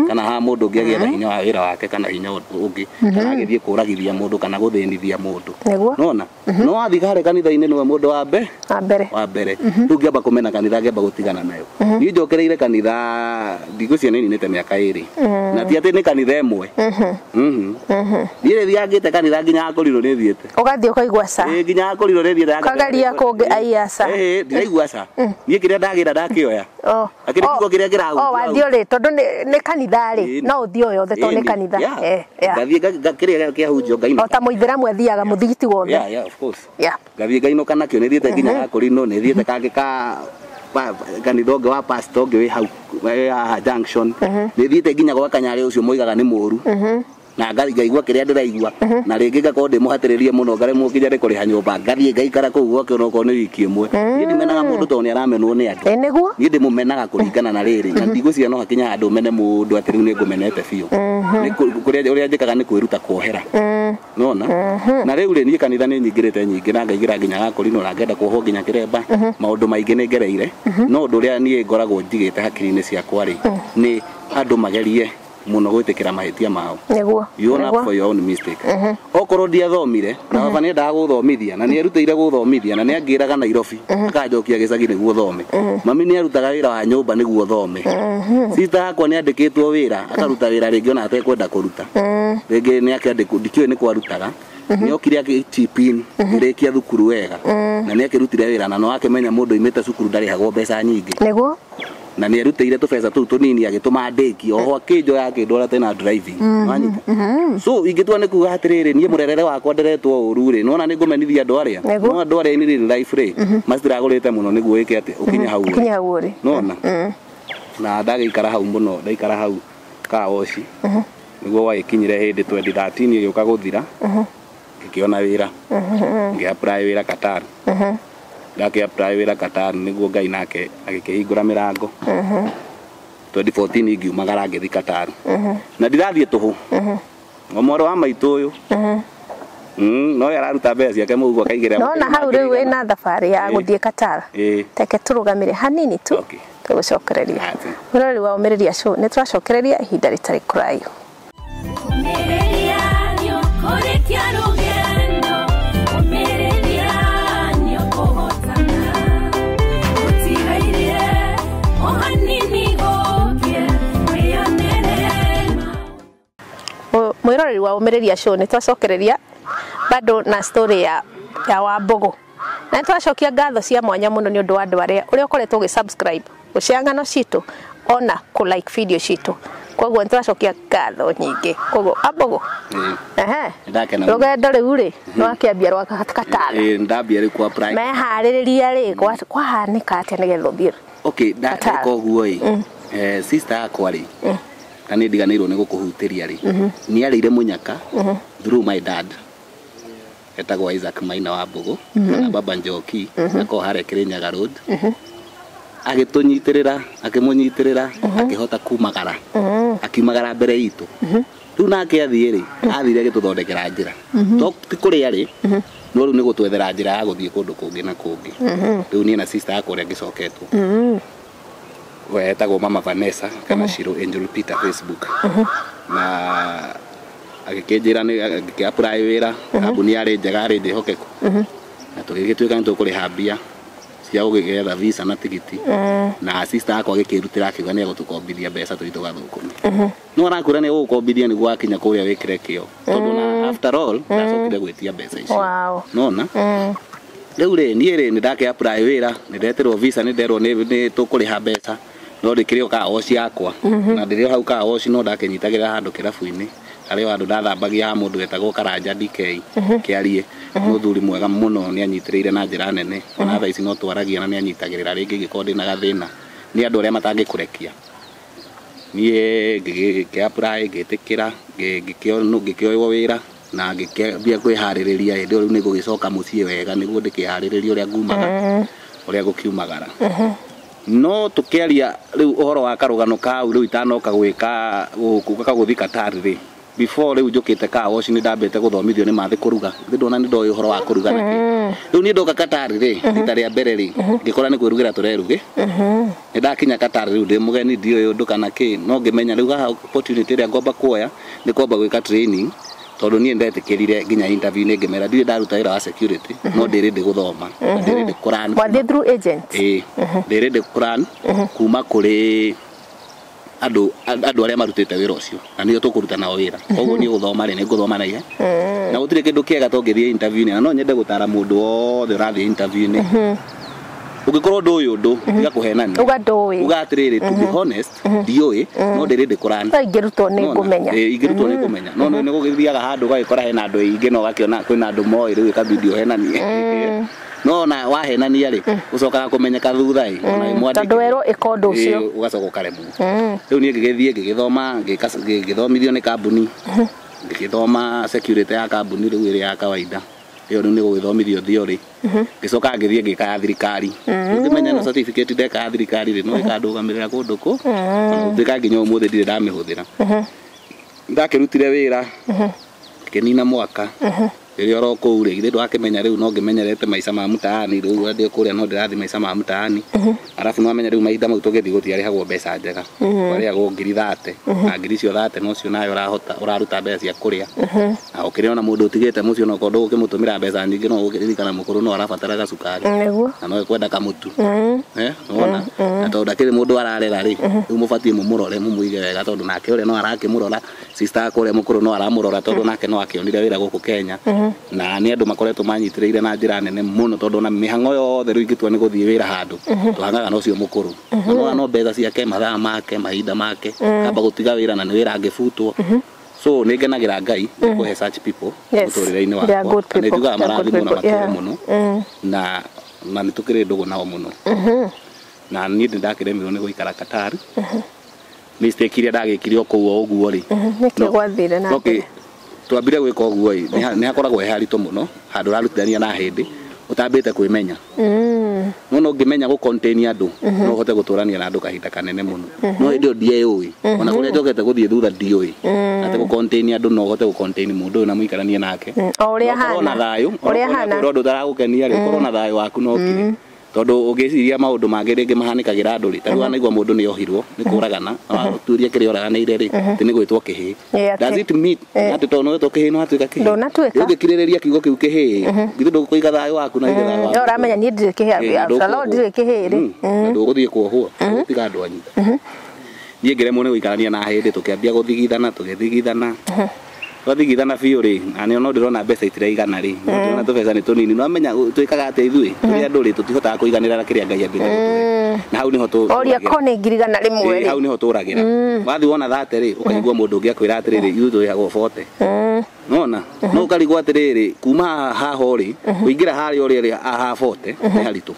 Kana ha mũndũ ũngĩ agĩetha hinya wa wĩra wake kana hinya ũngĩ kana agĩthiĩ kũragithia mũndũ kana gũthĩnithia mũndũ. Nĩguo. Nona no athiĩ harĩa kanitha-inĩ nĩwe mũndũ wa mbere wa mbere. Rĩu ngĩamba kũmena kanitha ngĩamba gũtigana nayo. Niĩ njokereire kanitha ndigũcia nĩ ninĩte mĩaka 2 na ti atĩ nĩ kanitha ĩmwe. Niĩ thiangĩte kanitha nginya akũrirwo nĩ thiĩte. Ũgathiĩ ũkaigua ca. Nginya akũrirwo nĩ thiĩte. Ũkageria kũngĩ aiya ca. Ndiraigua ca. Niĩ kĩrĩa ndagĩra ndakĩoya. Akĩrĩ kiugo kĩrĩa kĩrahunjio. Wathiĩ rĩ tondũ nĩ kanitha rĩ no ũthiĩ o yothe tondũ nĩ kanitha. Ngathiĩ kĩrĩa kĩahunjio ngainũka. O ta mũithĩramu athiaga mũthigiti wothe. Yeah, of course. Ngathiĩ ngainũka nakĩo nĩ thiĩte nginya gakũrinũ nĩ thiĩte kangĩ ka kanitha ũngĩ wa pastor ũngĩ wĩ hau haha junction nĩ thiĩte nginya gwa Kanyarĩ ũcio moigaga nĩ mũru. Na ngaigua kĩrĩa ndĩraigua na rĩngĩ ngakorwo ndĩmũhatĩrĩrie mũno ngaremwo nginya nĩ kũrĩha nyũmba ngathiĩ ngaikara kũu gwake onokorwo nĩ wiki ĩmwe. Niĩ ndimenaga mũndũ tondũ nĩ aramenwo nĩ andũ. Nĩguo. Niĩ ndĩmũmenaga kũringana na rĩrĩ na ndigũciria no hakinya handũ mene mũndũ atĩ rĩu nĩ ngũmenete biũ. Nĩ ũrĩa njĩkaga nĩ kwĩruta kuohera. Nona na rĩu rĩ niĩ kanitha nĩ nyingĩrĩte nyingĩ na ngaingĩra nginya gakũrinũ na ngenda kuohwo nginya kĩremba maũndũ maingĩ nĩ ngereire no ũndũ ũrĩa niĩ ngoragwo njigĩte hakiri-inĩ ciakwa rĩ nĩ andũ magerie mũno gwĩtĩkĩra mahĩtia mao. Nĩguo. You own up for your own mistake. Okorwo ndiathomire na baba nĩ endaga gũthomithia na nĩ erutĩire gũthomithia na nĩ angĩraga Nairobi akanjokia gĩcagi nĩguo thome. Mami nĩ arutaga wĩra wa nyũmba nĩguo thome. Sister yakwa nĩ andĩkĩtwo wĩra akaruta wĩra rĩngĩ ona atekwenda kũruta. Rĩngĩ nĩ akĩandĩkwo ndikĩũĩ nĩ kwarutaga. Nĩ okire agĩchip in ngĩrĩkia thukuru wega na nĩ akĩrutire wĩra na no akĩmenya mũndũ oimĩte cukuru ndarĩhagwo mbeca nyingĩ. Nĩguo. Na nĩ erutĩire tũbeca tũu tũnini agĩtũma ndĩki oho akĩnjoya akĩndwara tena driving. Wanyita. So ingĩtua nĩ kuga atĩrĩrĩ niĩ mũrerere wakwa nderetwo ũru rĩ nona nĩ ngũmenithia andũ arĩa no andũ arĩa in real life rĩ matiragũrĩte mũno nĩguo ĩke atĩ ũkinye hau ũkinye hau ũrĩ. Nona na ndagĩikara hau mũno ndaikara hau kawoci nĩguo wagĩkinyire hĩndĩ 2013 ĩgĩũka gũthira ngĩkĩona wĩra ngĩ apply wĩra Qatar. Ndakĩ apply wĩra Qatar nĩguo Ngai nake agĩkĩhingũra mĩrango. 2014 ngiumagara ngĩthiĩ Qatar. Na ndirathiĩ tũhũ. O mwarĩ wa maitũ ũyũ. No araruta mbeca ciake mũhuko akaigĩrĩra. Nona hau rĩu wĩna thabarĩ ya gũthiĩ Qatar. Teke tũrũgamĩre hanini tu tũgũcokereria. Mũrori wa Ũmĩrĩria Show nĩ tũracokereria ihinda rĩtarĩ kũraihu. Mwiroreri wa Ũmĩrĩria Show nĩ twacokereria bado na story ya Wambũgũ. Na nĩ tũracokia ngatho cia mwanya mũno nĩ ũndũ wa andũ arĩa ũrĩa ũkoretwo ũgĩ subscribe, gũshare ng'ano citũ ona kũ like video citũ. Koguo nĩ tũracokia ngatho nyingĩ. Koguo Wambũgũ, ehe, Nĩndakena mũno. rũgendo rĩu rĩ nĩwakĩambia rwa Qatar. Ĩĩ, ndambia rĩu kwa apply. Meharĩrĩria rĩ kwahanĩka atĩa nĩgetha ũthiĩ? Okay, Qatar. ndeka ũguo ĩ, sister yakwa rĩ, na nĩ ndiganĩirwo nĩ gũkũhutĩria rĩ, nĩ arĩire mũnyaka through my dad etagwo Isaac Maina wa Mbũgũ kana Baba Njoki, akoragwo harĩa Kĩrĩnyaga Road. Agĩtũnyitĩrĩra, akĩmũnyitĩrĩra, akĩhota kumagara, akiumagara mbere itũ. Rĩu nake athiĩ rĩ, athire agĩtũthondekera njĩra, to ti kũrĩa rĩ, no rĩu nĩ gũtwethera njĩra ya gũthiĩ kũndũ kũngĩ na kũngĩ. Rĩu niĩ na sister yakwa ũrĩa ngĩcoketwo, we etagwo Mama Vanessa kana Shiro Angel Peter Facebook, na agĩkĩnjĩra nĩ ngĩkĩ apply wĩra kambuni yarĩ njega, yarĩ njĩhokeku, na tũgĩgĩtuĩka nĩ tũkũrĩha mbia cia gũgĩetha visa na tigiti. Na sister yakwa agĩkĩrutĩra, akiuga nĩ egũtũkombithia mbeca tũthiĩ tũgathũkũme. No arakwĩra nĩ egũgũkombithia nĩguo wakinya kũrĩa wĩkĩre kĩo, tondũ na after all ndacokire gwĩtia mbeca icio. Nona rĩu rĩ, niĩ rĩ, nĩ ndakĩ apply wĩra, nĩ ndetĩrwo visa, nĩ nderwo nĩ tũkũrĩha mbeca, no ndĩkĩrĩ o car wash yakwa, na ndĩrĩ o hau car wash, no ndakĩnyitagĩrĩra handũ kĩrabu-inĩ harĩ o handũ ndathambagia ha mũndũ wetagwo Karanja DK Kĩarie, mũthuri mwega mũno, nĩ anyitĩrĩire na njĩra nene. Ona thaa ici no twaragia na nĩ anyitagĩrĩra rĩngĩ ingĩkorwo ndĩna gathĩna. Nĩ andũ arĩa matangĩkũrekia. Niĩ ngĩkĩ apply, ngĩtĩkĩra, ngĩkĩoywo wĩra na ngĩkĩambia kwĩharĩrĩria hĩndĩ ĩyo rĩu nĩ ngũgĩcoka mũciĩ wega nĩguo ndĩkĩharĩrĩrie ũrĩa ngumaga, ũrĩa ngũkiumagara. No tũkĩaria rĩu ũhoro wa karũgano kau rĩu itanoka gwĩka gũka gũthiĩ Qatar rĩ, before rĩu njũkĩte car wash, nĩ ndambĩte gũthomithio nĩ mathĩ kũruga. Nĩ ndona nĩ ndoĩ ũhoro wa kũruga na kĩ. Rĩu niĩ ndoka Qatar rĩ, rita rĩa mbere rĩ, ngĩkora nĩ kwĩrugĩra tũreruge. Nĩ ndakinya Qatar rĩu ndĩ mũgeni, ndiũĩ ũndũ kana kĩ, no ngĩmenya rĩu haha opportunity ĩrĩa ngwamba kuoya nĩ kwamba gwĩka training, tondũ niĩ ndetĩkĩrire nginya interview nĩ ngĩmera ndirĩ ndaruta wĩra wa security, no ndĩ ready gũthoma na ndĩ ready kũran. Wathiĩ through agent? Ĩĩ, ndĩ ready kũran kuma kũrĩ andũ arĩa marutĩte wĩra ũcio na nĩo tũkũruta nao wĩra. Koguo niĩ gũthoma rĩ, nĩ ngũthoma na ihenya, na gũtirĩ kĩndũ kĩega to ngĩthiĩ interview-inĩ. Na no nyende gũtara mũndũ wothe ũrathiĩ interview-inĩ, ũngĩkorwo ndũĩ ũndũ, tiga kũhenania. Uga ndũĩ. Uga atĩrĩrĩ, to be honest, ndiũĩ, no ndĩ ready kũran. No ingĩrutwo nĩ ngũmenya. Ĩĩ, ingĩrutwo nĩ ngũmenya. No nĩ gũgĩthiaga handũ ũgagĩkora hena andũ aingĩ na ũgakĩona kwĩna andũ moĩ, rĩu ĩkabidi ũhenanie. No ona wahenania rĩ, ũcokaga kũmenyeka thutha ĩ, ona wĩ mwandĩke. Tondũ werwo ĩka ũndũ ũcio. Ĩĩ, ũgacoka ũkaremwo. Rĩu niĩ ngĩgĩthiĩ ngĩgĩthoma, ngĩthomithio nĩ kambuni, ngĩgĩthoma security ya kambuni rĩu ĩrĩa ya kawaida ĩyo rĩu nĩ gũgĩthomithio theory. Ngĩcoka ngĩthiĩ ngĩka ya thirikari. Rĩu ngĩmenya no certificate ndeka ya thirikari rĩ, no ĩkandũgamĩrĩra kũndũ kũ, ona gũtuĩka nginya ũmũthĩ ndirĩ ndamĩhũthĩra. Ndakĩrutire wĩra ngĩnina mwaka rĩrĩa oro kũu rĩ, githĩ ndwakĩmenya rĩu no ngĩmenyerete maica ma mtaani. Rĩu ndĩ kũrĩa no ndĩrathiĩ maica ma mtaani, arabu nĩwamenya rĩu mahinda mau tũgĩthiĩ gũtiarĩhagwo mbeca njega, kwarĩhagwo 30,000, na ngiri icio 30 nocio nayo ũrahota ũraruta mbeca cia kũrĩa, na ũkĩrĩ ona mũndũ ũtigĩte mũciĩ, ona okorwo ndũgũkĩmũtũmĩra mbeca nyingĩ, no ũkĩririkana mũkũrũ no arabatara gacukari na no ekwenda kamũtu, nĩwona, na tondũ ndakĩrĩ mũndũ ararera rĩ, rĩu mũbatiĩ mũmũrore, mũmũige wega, tondũ nake ũrĩa no arakĩmũrora, sister akwa ũrĩa mũkũrũ no aramũrora, tondũ nake no akĩonire wĩra gũkũ Kenya. Na nĩ andũ makoretwo manyitĩrĩire na njĩra nene mũno, tondũ ona mĩhang'o yothe rĩu ingĩtua nĩ gũthiĩ wĩra handũ, tũhang'aga na ũcio mũkũrũ. Na nĩwona no mbeca ciake, mathaa make, mahinda make, kamba gũtiga wĩra na nĩ wĩra angĩbutwo. So nĩ ngenagĩra Ngai nĩ kũhe such people mũtũrĩre-inĩ They are wakwa. good Na nĩ people. njugaga They are good marathimwo na people. matũre mũno, na nĩ tũkĩrĩ ndũgũ nao mũno. Na niĩ nĩ ndakĩremirwo nĩ gũikara Qatar. Mistake iria ndagĩkire o kũu o ũguo rĩ, Nĩkĩ gwathire na okay, mbere? Twambire gwĩka ũguo ĩ, nĩ hakoragwo he haritũ mũno handũ ũrarutithania na hĩndĩ ũtambĩte kwĩmenya. No ũngĩmenya gũ contain andũ, no ũhote gũtũrania na andũ kahinda kanene mũno. No hĩndĩ ĩyo ndiĩũĩ, ona kũrĩa njokete gũthiĩ thutha ndiũĩ atĩ gũ contain andũ, no ũhote gũ contain mũndũ ũyũ na mũikaranie nake. O ũrĩa Na ũkorwo na hana. Thayũ. Ũrĩa hana. Ũrĩa ũndũ ũtaragũkenia rĩ, ũkorwo na thayũ waku no ũkire, tondũ ũngĩciria maũndũ mangĩ rĩngĩ mahanĩkagĩra andũ rĩ, ta rĩu wanaigua mũndũ nĩ ohirwo nĩ kũragana, turie kĩrĩa oraganĩire rĩ, atĩ nĩ gwĩtwo kĩhĩ. Ĩ, atĩ. Does it mean atĩ tondũ nĩ wetwo kĩhĩ nĩ watuĩka kĩhĩ? Ndũnatuĩka. Ũngĩkirĩrĩria kiugo kĩu kĩhĩ, githĩ ndũkũiga thayũ waku na ũige thayũ waku? No ũramenya niĩ ndirĩ kĩhĩ, Ĩ, after all ndirĩ kĩhĩ rĩ. Na ndũgũthiĩ kuohwo tiga andũ anyu. Niĩ ngĩremwo nĩ gũikarania na hĩndĩ, tũkĩambia gũthigithana, tũgĩthigithana. Twathigithana biũ rĩ, na nĩ no ndĩrona mbeca itiraigana rĩ, no ndĩrona tũbeca nĩ tũnini. No amenya twĩkaga atĩa ithuĩ tũrĩ andũ rĩ, tũtihotaga kũiganĩra na kĩrĩa Ngai ambĩte gũtũhe. Na hau nĩho Oria ko nĩ 100,000 rĩ. Hau nĩho tũragĩra. Wathiĩ wona 30 rĩ, ũkaigua mũndũ ũngĩ akwĩra atĩrĩrĩ, ithuĩ tũrĩhagwo 40. Nona no ũkarigwo atĩrĩrĩ, kuma haha rĩ, kũingĩra harĩa ũrĩa rĩ haha 40 nĩ haritũ.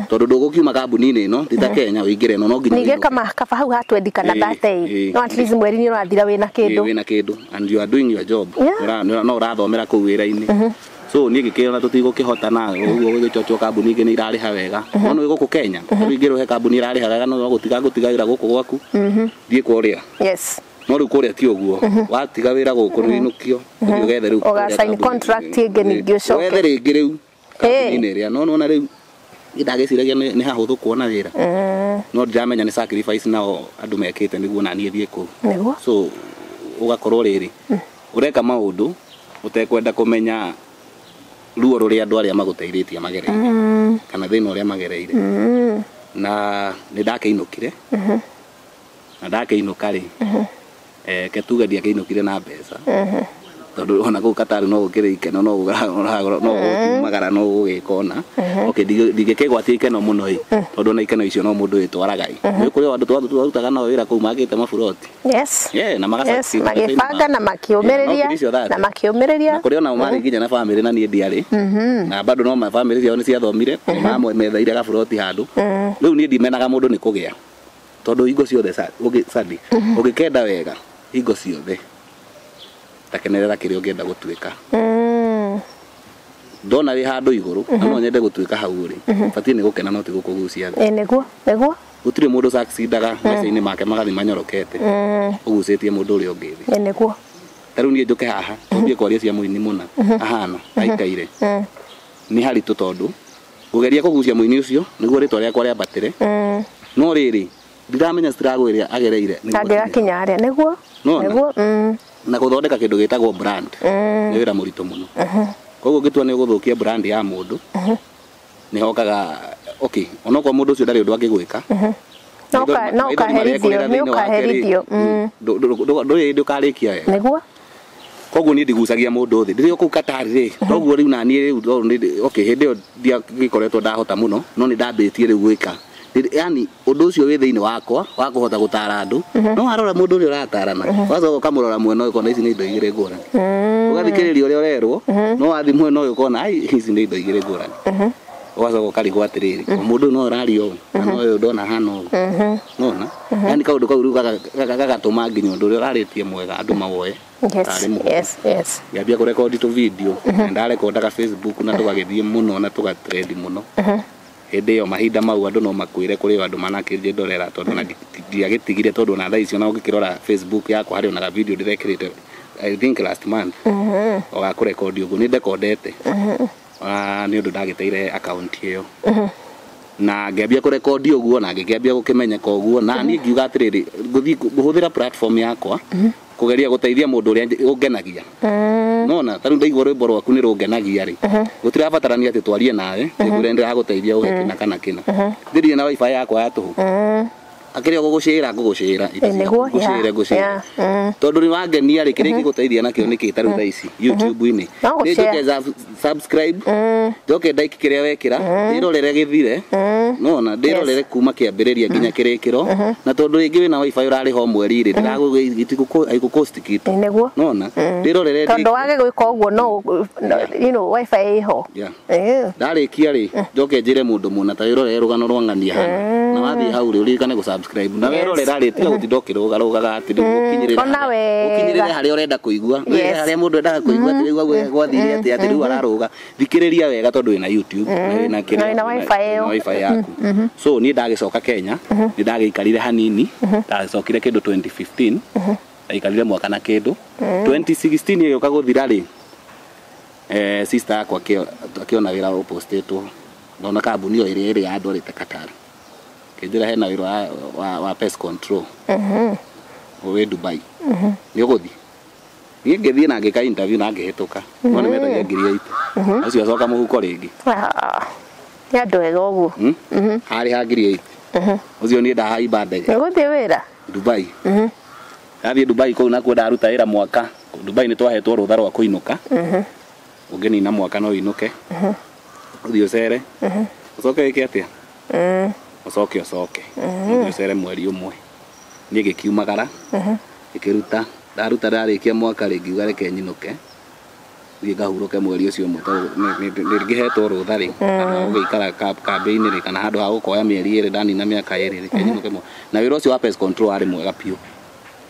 Tondũ ndũgũkiuma kambuni-inĩ ĩno, ti ta Kenya ũingĩre ĩno no nginya. Ningĩ kama kaba hau ha 20 kana 30. No at least mweri nĩ ũrathira wĩna kĩndũ. Wĩna kĩndũ and you are doing your job. No ũrathomera kũu wĩra-inĩ. So niĩ ngĩkĩona tũtigũkĩhota na ũguo gũgĩcochwo kambuni ingĩ nĩ irarĩha wega. No nĩ gũkũ Kenya, rĩu ingĩrũhe kambuni irarĩha wega no gũtiga ngũtiga wĩra gũkũ gwaku. Thiĩ kũrĩa. Yes. No rĩu kũrĩa ti ũguo. Watiga wĩra gũkũ nĩ ũinũkio, ũthiĩ ũgethe rĩu. Ũga sign contract ĩngĩ ningĩ ũcoke. Wethe rĩngĩ rĩu kambuni-inĩ ĩrĩa. No nĩwona rĩu ndagĩciragia nĩ hahũthũ kuona wĩra. No ndiramenya nĩ sacrifice nao andũ mekĩte nĩguo na niĩ thiĩ kũu. Nĩguo. So ũgakorwo rĩrĩ ũreka maũndũ ũtekwenda kũmenya ruo rũrĩa andũ arĩa magũteithĩtie magereire kana thĩna ũrĩa magereire. Na nĩ ndakĩinũkire. Na ndakĩinũka rĩ, ke tuge ndiakĩinũkire na mbeca. Tondũ ona kũu Qatar no gũkĩrĩ ikeno, no gũkiumagara, no gũgĩka ona. Okay, ndingĩkĩgwatia ikeno mũno ĩ, tondũ ona ikeno icio no mũndũ wĩtwaraga ĩ. Nĩ kũrĩ andũ twarutaga nao wĩra kũu magĩte maburoti. Yes. Yeah, na magaca. Magĩbanga na makĩũmĩrĩria. Na makĩũmĩrĩria. Na kũrĩ ona marĩ nginya na bamĩrĩ na niĩ ndiarĩ. Na bado no bamĩrĩ ciao nĩ ciathomire, nĩ mamethaire gaburoti handũ. Rĩu niĩ ndimenaga mũndũ nĩ kũgĩa. Tondũ hingo ciothe Sandi, ũngĩkenda wega hingo ciothe takenerera kĩrĩa ũngĩenda gũtuĩka. Ndona wĩ handũ igũrũ na no nyende gũtuĩka hau rĩ, batiĩ nĩ gũkena no ti gũkũgucia thĩ. Nĩguo, nĩguo. Gũtirĩ mũndũ succeedaga maica-inĩ make magathiĩ manyorokete ũgucĩtie mũndũ ũrĩa ũngĩ thĩ. Nĩguo. Ta rĩu niĩ njũke haha tũthiĩ kwaria cia mũini mũna ahana aikaire nĩ haritũ tondũ ngũgeria kũgucia mũini ũcio nĩguo rĩtwa rĩakwa rĩambatĩre. No rĩrĩ ndiramenya struggle ĩrĩa agereire angĩgakinya harĩa. Nĩguo, nĩguo. Na gũthondeka kĩndũ gĩtagwo brand nĩ wĩra mũritũ mũno. Koguo ũngĩtua nĩ ũgũthũkia brand ya mũndũ nĩ hokaga okay, onokorwo mũndũ ũcio ndarĩ ũndũ angĩgwĩka, no ũkaherithio, nĩ ũkaherithio. Ndũrĩ hĩndĩ ũkarĩkia wega. Nĩguo. Koguo niĩ ndigucagia mũndũ thĩ ndĩrĩ kũu Qatar rĩ, toguo rĩu na niĩ rĩu okay, hĩndĩ ĩyo ndiagĩkoretwo ndahota mũno, no nĩ ndambĩtie rĩu gwĩka. Yani ũndũ ũcio wĩ thĩinĩ wakwa wa kũhota gũtara andũ. No warora mũndũ ũrĩa ũratarana wacoka ũkamũrora mwena ũyũ ũkona ici nĩ indo igĩrĩ ngũrani. Ũgathikĩrĩria ũrĩa ũrerwo, no wathiĩ mwena ũyũ ũkona ai ici nĩ indo igĩrĩ ngũrani. Ũgacoka ũkarigwo atĩrĩrĩ, mũndũ no ũraria ũũ na no ũyũ ndona hana ũũ. Nona yani kaũndũ kau rĩu gagatũma nginya ũndũ ũrĩa ũrarĩtie mwega andũ mawoe. Yes, yes. Ngĩambia kũrekondi tũ video, na ndarekondaga Facebook na tũgagĩthiĩ mũno na tũgatrendi mũno. Hĩndĩ ĩyo mahinda mau andũ no makwĩre kũrĩ andũ manakĩnjĩ ndorera tondũ na ndiagĩtigire tondũ na thaa icio na ũngĩkĩrora Facebook yakwa harĩ ona video ndĩrekĩrĩte I think last month. Oga kũrekondi ũguo nĩ ndekondete. Nĩ ũndũ ndagĩteire account ĩyo. Na ngĩambia kũrekondi ũguo na ngĩkĩambia gũkĩmenyeka ũguo na niĩ ngiuga atĩrĩrĩ ngũthiĩ ngũhũthĩra platform yakwa kũgeria gũteithia mũndũ ũrĩa ũngenagia. Nona ta rĩu ndaigua rwĩmbo rwaku nĩ rũngenagia rĩ, gũtirabatarania atĩ twarie nawe ngwĩre ndĩragũteithia ũhe kĩna kana kĩna. Ndĩrire na wifi yakwa ya tũhũ. Akĩrĩa gũgũcĩra ngũgũcĩra ngũcĩre ngũcĩre tondũ nĩ wangenia rĩ, kĩrĩa ingĩgũteithia nakĩo nĩ kĩ ta rĩu thaa ici YouTube-inĩ nĩ njoke subscribe, njoke like kĩrĩa wekĩra, ndĩrorere gĩthire, nona ndĩrorere kuma kĩambĩrĩria nginya kĩrĩkĩro, na tondũ rĩngĩ wĩna wifi ũrarĩha o mweri rĩ, ndĩragũgĩtigũkost kĩtu. Nĩguo. Nona ndĩrorere tondũ wage gwĩka ũguo no you know wifi ĩho. Ndarĩkia rĩ, njoke njĩre mũndũ mũna ta wĩrorere rũgano rwa ng'ania hana, na wathiĩ hau rĩ ũririkane gũ-subscribe na werorera rĩ, tiga gũtinda ũkĩrũgarũgaga atĩ rĩu ũkinyĩrĩre harĩa ũrenda kũigua, harĩa mũndũ endaga kũigua atĩ rĩu gwathire atĩ atĩ rĩu ararũga. Thikĩrĩria wega tondũ wĩna YouTube na wĩna kĩrĩa na wifi yaku. So niĩ ndagĩcoka Kenya, nĩ ndagĩikarire hanini, ndagĩcokire kĩndũ 2015, ndaikarire mwaka na kĩndũ. 2016 ĩgĩũka gũthira rĩ, sister yakwa akĩona wĩra ũpostĩtwo ndona kambuni ĩyo ĩrĩa ĩrĩa yandwarĩte Qatar. Kĩnjĩra hena wĩra wa pest control wĩ Dubai. Nĩ ũgũthiĩ? Niĩ ngĩthiĩ na ngĩka interview na ngĩhĩtũka. No nĩ metagia 8,000. Ũcio acoka mũhuko rĩngĩ. Nĩ andũ ega ũguo. Harĩ ha 8,000. Ũcio niĩ ndahaimba ndege. Nĩ gũthiĩ wĩra? Dubai. Ndathiĩ Dubai kũu nakuo ndaruta wĩra mwaka Dubai nĩ twahetwo rũtha rwa kũinũka. Ũngĩnina mwaka no ũinũke. Ũthiĩ ũcere. Ũcoke wĩke atĩa? Ũcoke ũcoke. Ũthiĩ ũcere mweri ũmwe. Niĩ ngĩkiumagara. Ngĩkĩruta. Ndaruta ndarĩkia mwaka rĩ ngiuga reke nyinũke. Thiĩ ngahurũke mweri ũcio ũmwe tondũ nĩ ngĩhetwo rũtha rĩ handũ ha gũgĩikara kambĩ-inĩ rĩ kana handũ ha gũkoya mĩeri 2 ndanina mĩaka 2 reke nyinũke na wĩra ũcio wa pest control warĩ mwega biũ.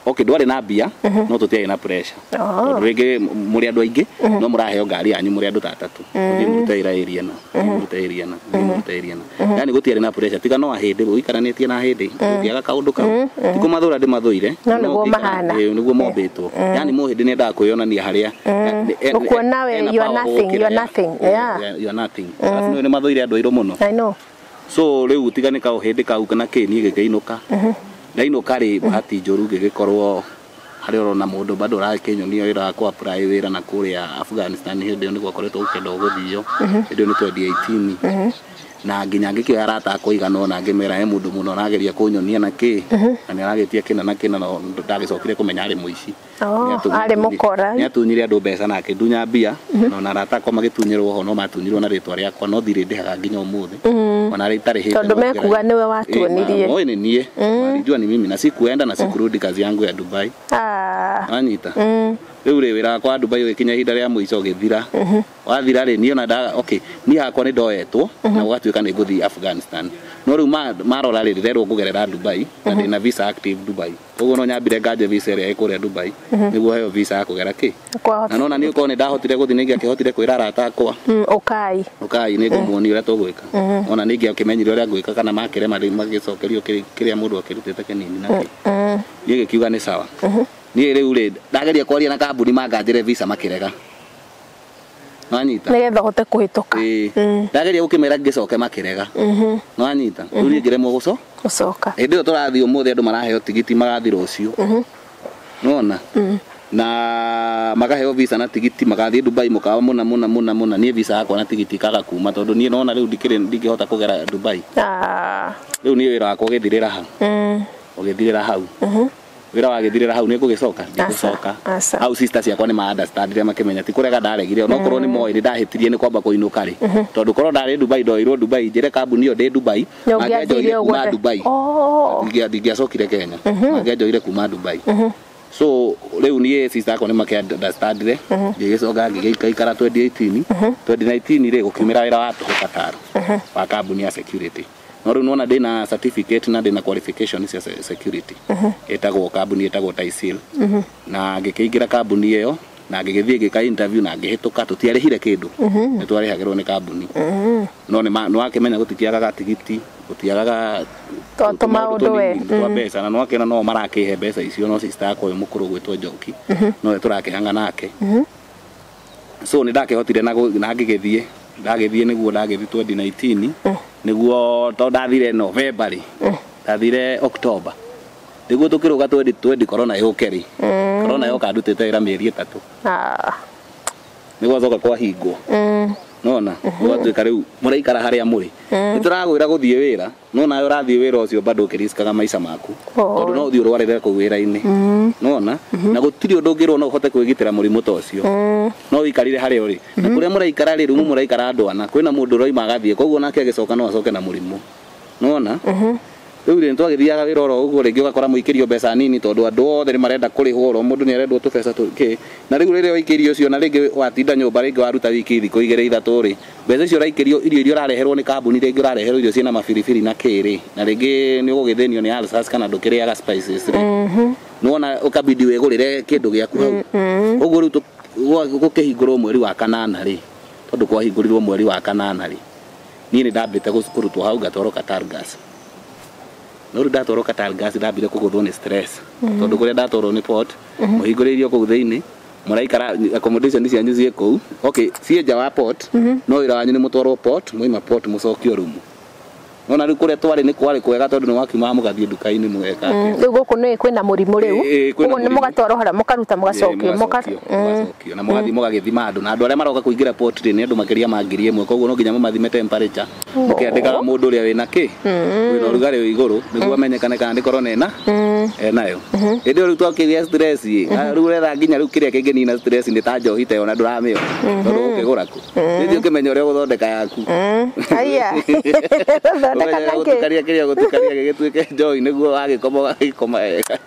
Okay, ndwarĩ na mbia no tũtiarĩ na pressure. Tondũ rĩngĩ mũrĩ andũ aingĩ no mũraheo ngari yanyu mũrĩ andũ ta atatũ, mũthiĩ mũrute wĩra area na mũrute area na mũrute area na yani gũtiarĩ na pressure tiga no ahĩndĩ ũikaranĩtie na ahĩndĩ ũngĩaga kaũndũ kau ti kũmathũra ndĩmathũire. No nĩguo mahana. Ĩĩ, nĩguo mombĩtwo yani mũhĩndĩ nĩendaga kwĩyonania harĩa Ũkuona we, ena you are power nothing, you are gũkĩra, nothing, yeah. You are nothing. Arabu nĩ mathũire andũ airũ mũno. I know. So rĩu tiga nĩ kaũhĩndĩ kau na kĩ niĩ gĩkĩinũka. Ndainũka rĩ, bahati njũru ngĩgĩkorwo harĩa ũrona mũndũ bado ũrakĩnyonia wĩra wa kũ apply wĩra na kũrĩa Afghanistan. Hĩndĩ ĩyo nĩ gwakoretwo gũkĩenda gũthio, hĩndĩ ĩyo nĩ 2018, na nginya ngĩkĩoya arata akwa igana ũna ngĩmera he mũndũ mũno arageria kũnyonia na kĩ na nĩ aragĩtia kĩna na kĩna, no ndagĩcokire kũmenya arĩ mũici. Oh, arĩ mũkora. Nĩ atunyire andũ mbeca na akĩndunya mbia, na ona arata akwa magĩtunyĩrwo ho no matunyirwo na rĩtwa rĩakwa, no thirĩ ndĩhaga nginya ũmũthĩ ona rĩ itarĩhĩte. Tondũ mekuga nĩwe watuonirie. Oi, ni niĩ walijua ni mimi na sikuenda na sikurudi kazi yangu ya Dubai. Ah. Wanyita rĩu rĩ wĩra wakwa wa Dubai ũgĩkinya ihinda rĩa mũico ũgĩthira. Wathira rĩ, niĩ ona nda okay, niĩ hakwa nĩ ndoetwo na gũgatuĩka nĩ ngũthiĩ Afghanistan, no rĩu marora rĩ ndĩrerwo ngũgerera Dubai na ndĩna visa active Dubai, koguo no nyambire nganje visa ĩrĩa ĩ kũrĩa Dubai nĩguo heo visa ya kũgera kĩ Kwa na nona niĩ korwo nĩ ndahotire gũthiĩ nĩ ingĩakĩhotire kwĩra arata akwa ũkai. Ũkai nĩ ngũmuonia ũrĩa tũgwĩka, ona nĩ ingĩakĩmenyire ũrĩa ngwĩka kana makĩrema rĩu magĩcokerio kĩrĩa mũndũ akĩrutĩte kĩnini na kĩ. Niĩ gĩkiuga nĩ sawa. Niĩ rĩu rĩ ndageria kwaria na kambuni manganjĩre visa makĩrega, nwanyita? Nĩgetha ũhote kũhĩtũka. Ĩĩ, ndageria gũkĩmera ngĩcoke makĩrega, nwanyita? Rĩu niĩ ngĩremwo gũco Gũcoka. Hĩndĩ ĩyo tũrathiĩ ũmũthĩ andũ maraheo tigiti magathiĩ rũciũ, nona na makaheo visa na tigiti magathiĩ Dubai mũkawa mũna mũna mũna mũna. Niĩ visa yakwa na tigiti ikaga kuma tondũ niĩ nona rĩu ndikĩrĩ ndingĩhota kũgera Dubai. Ah. Rĩu niĩ wĩra wakwa ũgĩthirĩra hau. Ũgĩthirĩra hau, wĩra wagĩthirĩra hau nĩ ngũgĩcoka ndigũcoka. Aca. Hau sister ciakwa nĩ ma understandire makĩmenya ti kũrega ndaregire, onokorwo nĩ moĩ nĩ ndahĩtirie nĩ kwamba kũinũka rĩ, tondũ korwo ndarĩ Dubai ndoirwo Dubai njĩre kambuni ĩyo ndĩ Dubai Nĩ mangĩanjoire ũngĩathiire kuma ũguo. Dubai. Oh. Ndingĩacokire Kenya, mangĩanjoire kuma Dubai. So rĩu niĩ sister akwa nĩ makĩ-understandire, ngĩgĩcoka ngĩgĩikaikara. 2018 2019 rĩ gũkiumĩra wĩra wa tũhũ Qatar wa kambuni ya security, no rĩu nona ndĩna certificate na ndĩna qualification cia security, ĩtagwo kambuni ĩtagwo Taisil, na ngĩkĩingĩra kambuni ĩyo na ngĩgĩthiĩ ngĩka interview na ngĩhĩtũka. Tũtiarĩhire kĩndũ, nĩ twarĩhagĩrwo nĩ kambuni, no nĩ wakĩmenya gũtikĩagaga tigiti, gũtiagaga Tũmaũndũ we. tũnini twa mbeca, na nĩwakĩona no marakĩhe mbeca icio, no sister yakwa ũyũ mũkũrũ gwĩtwo Njoki nowe tũrakĩhanga nake. So nĩ ndakĩhotire na ngĩgĩthiĩ, ndagĩthiĩ nĩguo ndagĩthiĩ 2019 nĩguo, tondũ ndathire November rĩ, ndathire October nĩguo tũkĩrũga 2020 corona yũke rĩ, corona yoka ndutĩte wĩra mĩeri 3. Ah. Nĩguo coka kwahingwo, nona gwatuĩka rĩu mũraikara harĩa mũrĩ, nĩ tũragwĩra gũthiĩ wĩra, no nawe ũrathiĩ wĩra ũcio bado ũkĩriskaga maica maku tondũ no ũthiĩ ũrwarĩre kũu wĩra-inĩ, nona na gũtirĩ ũndũ ũngĩrwo no ũhote kwĩgitĩra mũrimũ ta ũcio, no ũikarire harĩa ũrĩ na kũrĩa mũraikara rĩ, rumu mũraikara andũ ana, kwĩna mũndũ ũroima agathiĩ, koguo nake agĩcoka no acoke na mũrimũ, nona rĩu rĩ twagĩthiaga wĩra oro ũguo, rĩngĩ ũgakora mũikĩrio mbeca nini tondũ andũ othe nĩ marenda kũrĩhwo, oro mũndũ nĩ arendwo tũbeca tũkĩ, na rĩu rĩrĩa waikĩrio ũcio na rĩngĩ watinda nyũmba, rĩngĩ waruta wiki thikũ 2 3 rĩ, mbeca icio ũraikĩrio, irio iria ũrareherwo nĩ kambuni, rĩngĩ ũrareherwo irio ciĩna mabiribiri na kĩrĩ, na rĩngĩ nĩ ũgũgĩthĩnio nĩ ulcers kana ndũkĩrĩaga spices rĩ, nĩwona ũkabidi wĩgũrĩre kĩndũ gĩaku hau. Koguo rĩu gũkĩhingũrwo mweri wa kanana rĩ, tondũ kwahingũrirwo mweri wa kanana rĩ, niĩ nĩ ndambĩte kũrutwo hau ngatwarwo Qatar Gas. No rĩu ndatwarwo Qatar Gas ndambire kũgũthwo nĩ stress tondũ kũrĩa ndatwarwo nĩ port mũhingũrĩirio kũu thĩinĩ, mũraikara accommodation cianyu ciĩ kũu, okay, ciĩ nja wa port, no wĩra wanyu nĩ mũtwarwo port, mwaima port mũcokio rumu. Nona rĩu kũrĩa twarĩ nĩ kwarĩ kwega tondũ nĩ wakiumaga mũgathiĩ nduka-inĩ mũgeka atĩa. Rĩu gũkũ nĩ kwĩna mũrimũ rĩu. Ĩĩ, kwĩna Ũguo nĩ mũrimũ. mũgatwarwo harĩa mũkaruta mũgacokio mũgacokio mũgacokio na mũgathiĩ mũgagĩthima andũ, na andũ arĩa maroka kũingĩra port rĩ nĩ andũ makĩria ma 1000, koguo no nginya mũmathime temperature, mũkĩandĩkaga mũndũ ũrĩa wĩna kĩ wĩna ũrugarĩ wĩ igũrũ nĩguo amenyekane kana nĩ corona ĩna. Enayo ĩndĩ rĩu twakĩgĩa stress ĩ rĩu ũretha nginya rĩu kĩrĩa kĩngĩnina stress nĩ ta njohi ta ĩyo na ndũramĩona tondũ ũkĩgũra kũ rĩu ũkĩmenya ũrĩa ũgũthondeka yaku. Aya thondeka na kĩ gũtukania kĩrĩa gũtukania gĩgĩtuĩke njohi nĩguo wagĩkoma ũgagĩkoma wega.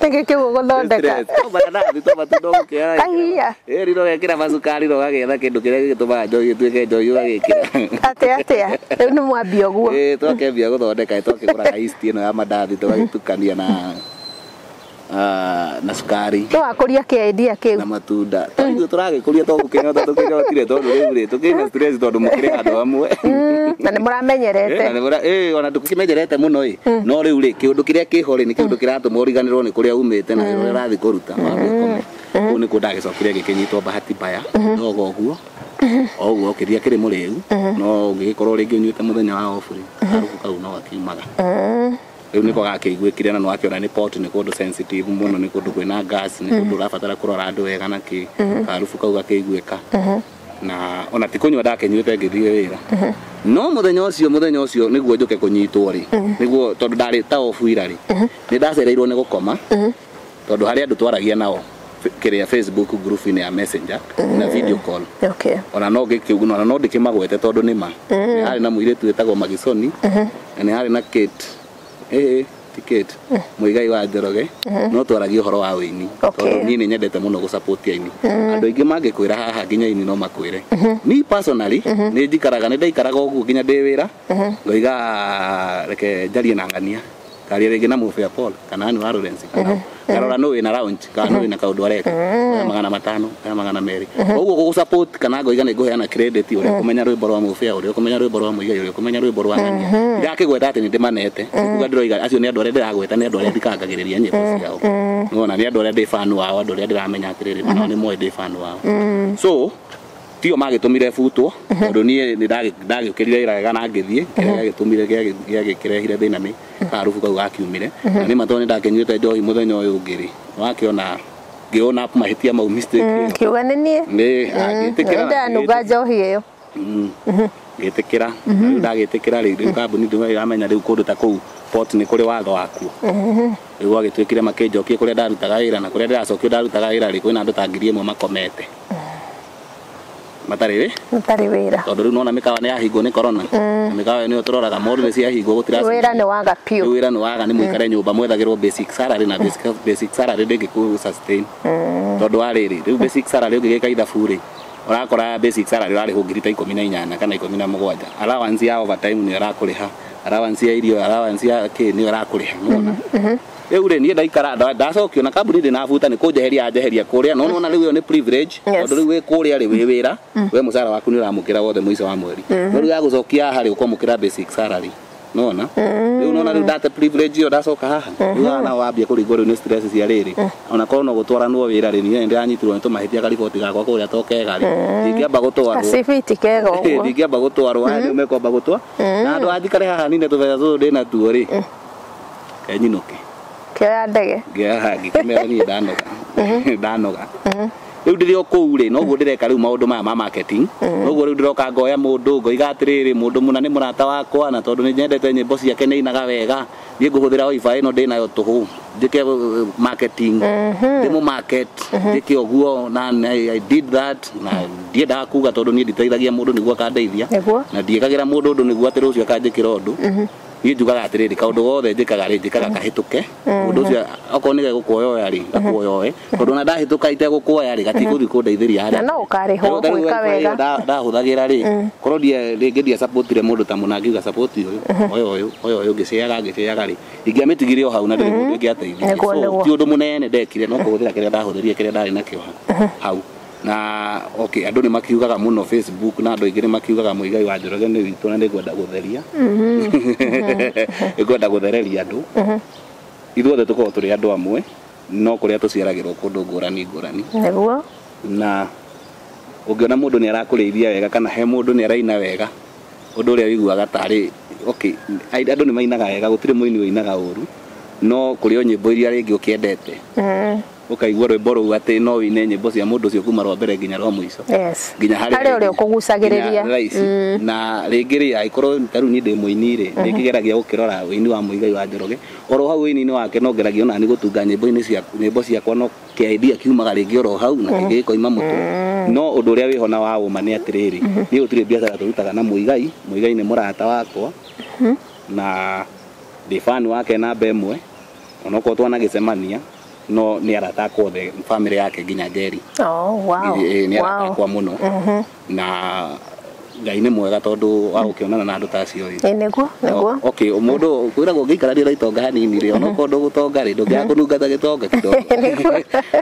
Nĩkĩ kĩu ũgũthondeka? To mananathi to matunda ũgũkĩoya. Kahiya. Ĩĩ rĩu ũgekĩra macukari na ũgagĩetha kĩndũ kĩrĩa gĩgĩtũmaga njohi ĩtuĩke njohi ũgagĩkĩra. Atĩa atĩa rĩu nĩ mwambia ũguo. Ĩĩ twakĩambia gũthondeka twakĩgũraga yeast ĩno ya mandathi tũgagĩtukania na na cukari Nĩ wakũria kĩ idea kĩu? Na matunda tondũ tũragĩkũria to gũkĩnyota tũkĩnyotire tondũ rĩu rĩ tũkĩna stress tondũ mũkĩrĩ handũ hamwe. Na nĩ mũramenyerete. Na nĩ ĩĩ ona tũkĩmenyerete mũno ĩ no rĩu rĩ kĩũndũ kĩrĩa kĩho rĩ nĩ kĩũndũ kĩratũma ũriganĩrwo nĩ kũrĩa umĩte na wĩra ũrĩa ũrathiĩ kũruta wagĩkome kũu nĩkuo ndagĩcokire ngĩkĩnyitwo bahati mbaya ndogo ũguo o ũguo ũkĩria kĩrĩ mũrĩu no ũngĩgĩkorwo rĩngĩ ũnyuĩte mũthenya wa off rĩ karubu kau no gakiumaga. Rĩu nĩko gakĩiguĩkire na nĩwakĩona nĩ port nĩ kũndũ sensitive mũno nĩ kũndũ kwĩna gas nĩ kũndũ ũrabatara kũrora andũ wega na kĩ karubu kau gakĩiguĩka na ona ti kũnyua ndakĩnyuĩte ngĩthiĩ wĩra no mũthenya ũcio nĩguo njũke kũnyitwo rĩ nĩguo tondũ ndarĩ ta off ira rĩ nĩ ndacereirwo nĩ gũkoma tondũ harĩ andũ twaragia nao kĩrĩa Facebook group-inĩ ya Messenger na video call. Okay. Ona no ngĩkiuga ona no ndĩkĩmagwete tondũ nĩ ma nĩ harĩ na mũirĩtu wĩtagwo Magisoni na nĩ harĩ na Kate ti Kate Muigai wa Njoroge no twaragia ũhoro wa ũini tondũ niĩ nĩ nyendete mũno gũ-support aini andũ aingĩ mangĩkwĩra haha nginya aini no makwĩre niĩ personally nĩ njikaraga nĩ ndaikaraga ũguo nginya ndĩ wĩra ngoiga reke njarie na ng'ania karia rĩngĩ na Mũbĩa Paul kana Anne wa Lawrence kana ngarora nũ wĩna lounge kana nũ wĩna kaũndũ areka 500 kana 200 ũguo gũgũ-support kana ngoiga nĩ ngũheana credit ũrĩa ũkũmenya rwĩmbo rwa Mũbĩa ũrĩa ũkũmenya rwĩmbo rwa Muigai ũrĩa ũkũmenya rwĩmbo rwa ng'ania ndakĩgweta atĩ nĩ ndĩmanete kuga ndĩroiga acio nĩ andũ arĩa ndĩragweta nĩ andũ arĩa thikangagĩrĩria nyĩmbo ciao nĩwona nĩ andũ arĩa ndĩ fan wao andũ arĩa ndĩramenya atĩrĩrĩ nao nĩ moĩ ndĩ fan wao so tio magĩtũmire butwo tondũ niĩ nĩ ndagĩũkĩrire wĩra wega na ngĩthiĩ kĩrĩa gĩagĩtũmire gĩagĩkĩrehire thĩna nĩ karubu kau gakiumire na nĩ ma tondũ nĩ ndakĩnyuĩte njohi mũthenya ũyũ ũngĩ rĩ wakĩona ngĩona mahĩtia mau mistake Kiuga nĩ niĩ nĩ ngĩtĩkĩra ndanunga njohi ĩyo ngĩtĩkĩra rĩu ndagĩtĩkĩra rĩ rĩu kambuni ndĩramenya rĩu kũndũ ta kũu port nĩ kũrĩ watho wakuo rĩu gwagĩtuĩkire makĩnjokia kũrĩa ndarutaga wĩra na kũrĩa ndĩracokio ndarutaga wĩra rĩ kwĩna andũ ta 1000 makomete matarĩ rĩ matarĩ wĩra tondũ rĩu nona mĩkawa nĩ yahingwo nĩ corona na mĩkawa nĩyo tũroraga moru nĩ ciahingwo gũtira wĩra nĩ waga piũ wĩra nĩ waga nĩ mũikare nyũmba mwethagĩrwo basic salary na basic salary ndĩngĩkũ sustain tondũ wa rĩrĩ rĩu basic salary ũngĩgĩka ithabu rĩ ũrakora basic salary ũrarĩhwo 18,000 kana 17 allowance ya overtime nĩ ũrakũrĩha allowance ya irio allowance ya kĩ nĩ ũrakũrĩha nĩwona rĩu rĩ niĩ ndaikara ndacokio na kambuni ndĩnabuta nĩ kũnjeheria njeheria kũrĩa no nona rĩu ĩyo nĩ privilege tondũ rĩu wĩ kũrĩa rĩ wĩ wĩra we mũcara waku nĩ ũramũkĩra wothe mũico wa mweri no rĩu yagũcokia haha rĩ ũkwamũkĩra basic salary nona rĩu nona rĩu ndate privilege ĩyo ndacoka haha rĩu haha naho wambia kũringwo rĩu nĩ stress cia rĩrĩ ona korwo no gũtwaranwo wĩra rĩ niĩ ndĩranyitirwo nĩ tũmahĩtia kariboti gakwa kũrĩa to kega rĩ ndingĩamba gũtwarwo gacibiti kega ũguo ndingĩamba gũtwarwo aya nĩo mekwamba gũtwa na andũ anjikare haha nine tũbeca tũtũ ndĩnatuo rĩ kenyinũke kĩoya ndege ngĩkĩmera niĩ ndanoga ndanoga rĩu ndĩrĩ o kũu rĩ noguo ndĩreka rĩu maũndũ maya ma marketing noguo rĩu ndĩroka ngoya mũndũ ngoiga atĩrĩrĩ mũndũ mũna nĩ mũrata wakwa na tondũ nĩ nyendete nyĩmbo ciake nĩ ainaga wega niĩ ngũhũthĩra wifi ĩno ndĩnayo tũhũ njĩke marketing ndĩmũ market njĩke ũguo na I did that na ndiendaga kuga tondũ niĩ nditeithagia mũndũ nĩguo akandeithia na ndiĩkagĩra mũndũ ũndũ nĩguo atĩ rũciũ akanjĩkĩra ũndũ niĩ njugaga atĩrĩrĩ kaũndũ gothe njĩkaga rĩ njĩkaga kahĩtũke mũndũ ũcio okorwo nĩ gegũkuoyoya rĩ gakuoyoe tondũ ona ndahĩtũka itegũkuoya rĩ gatigũthiĩ kũndeithĩria harĩa na no ũkarĩhwo gwĩka wega ndahũthagĩra rĩ korwo rĩngĩ ndiasapotire mũndũ ta mũna ngiuga support ũyũ oya ũyũ oya ũyũ ngĩceaga rĩ ingĩamĩtigire o hau na ndĩrĩ mũndũ ĩngĩateithirie so ti ũndũ mũnene ndekire no kũhũthĩra kĩrĩa ndahũthĩrire kĩrĩa ndarĩ nakĩo hau na okay andũ nĩ makiugaga mũno Facebook na andũ aingĩ nĩ makiugaga Muigai wa Njoroge nĩ witũ na nĩngwenda gũtheria nĩngwenda gũthereria andũ ithuothe tũkoragwo tũrĩ andũ amwe no kũrĩa tũciaragĩrwo kũndũ ngũrani ngũrani nĩguo na ũngĩona mũndũ nĩ arakũrĩithia wega kana he mũndũ nĩ araina wega ũndũ ũrĩa ũiguaga tarĩ okay andũ nĩ mainaga wega gũtirĩ mũini ũinaga ũru no kũrĩ o nyĩmbo iria rĩngĩ ũkĩendete Ũkaigua rwĩmbo rũu atĩ no wĩine nyĩmbo cia mũndũ ũcio kuma rwa mbere nginya rwa mũico. Yes. Nginya harĩa ũrĩa ũkũgucagĩrĩria. Na rĩngĩ rĩ angĩkorwo ta rĩu niĩ ndĩ mũini rĩ, nĩngĩgeragia gũkĩrora ũini wa Muigai wa Njoroge. Oro hau ũini-inĩ wake no ngeragia ona niĩ gũtunga nyĩmbo-inĩ cia nyĩmbo ciakwa, no kĩa idea kiumaga rĩngĩ oro hau na kĩngĩ gĩkoima mũtwe. No ũndũ ũrĩa wĩho na wa ũma nĩ atĩrĩrĩ, niĩ gũtirĩ biacara tũrutaga na Muigai. Muigai nĩ mũrata wakwa na ndĩ fan wake namba ĩmwe, onokorwo twanagĩcemania no nĩ arata akwa othe, family yake nginya Njeri. Oh, wow. Nĩ arata akwa mũno. Na Ngai nĩ mwega tondũ wa gũkĩonana na andũ ta acio rĩ. Nĩguo, nĩguo. Okay, mũndũ kwĩragwo ũngĩikarania na itonga hanini rĩ, onokorwo ndũgũtonga rĩ, ndũngĩaga kũnunga ta gĩtonga kidogo.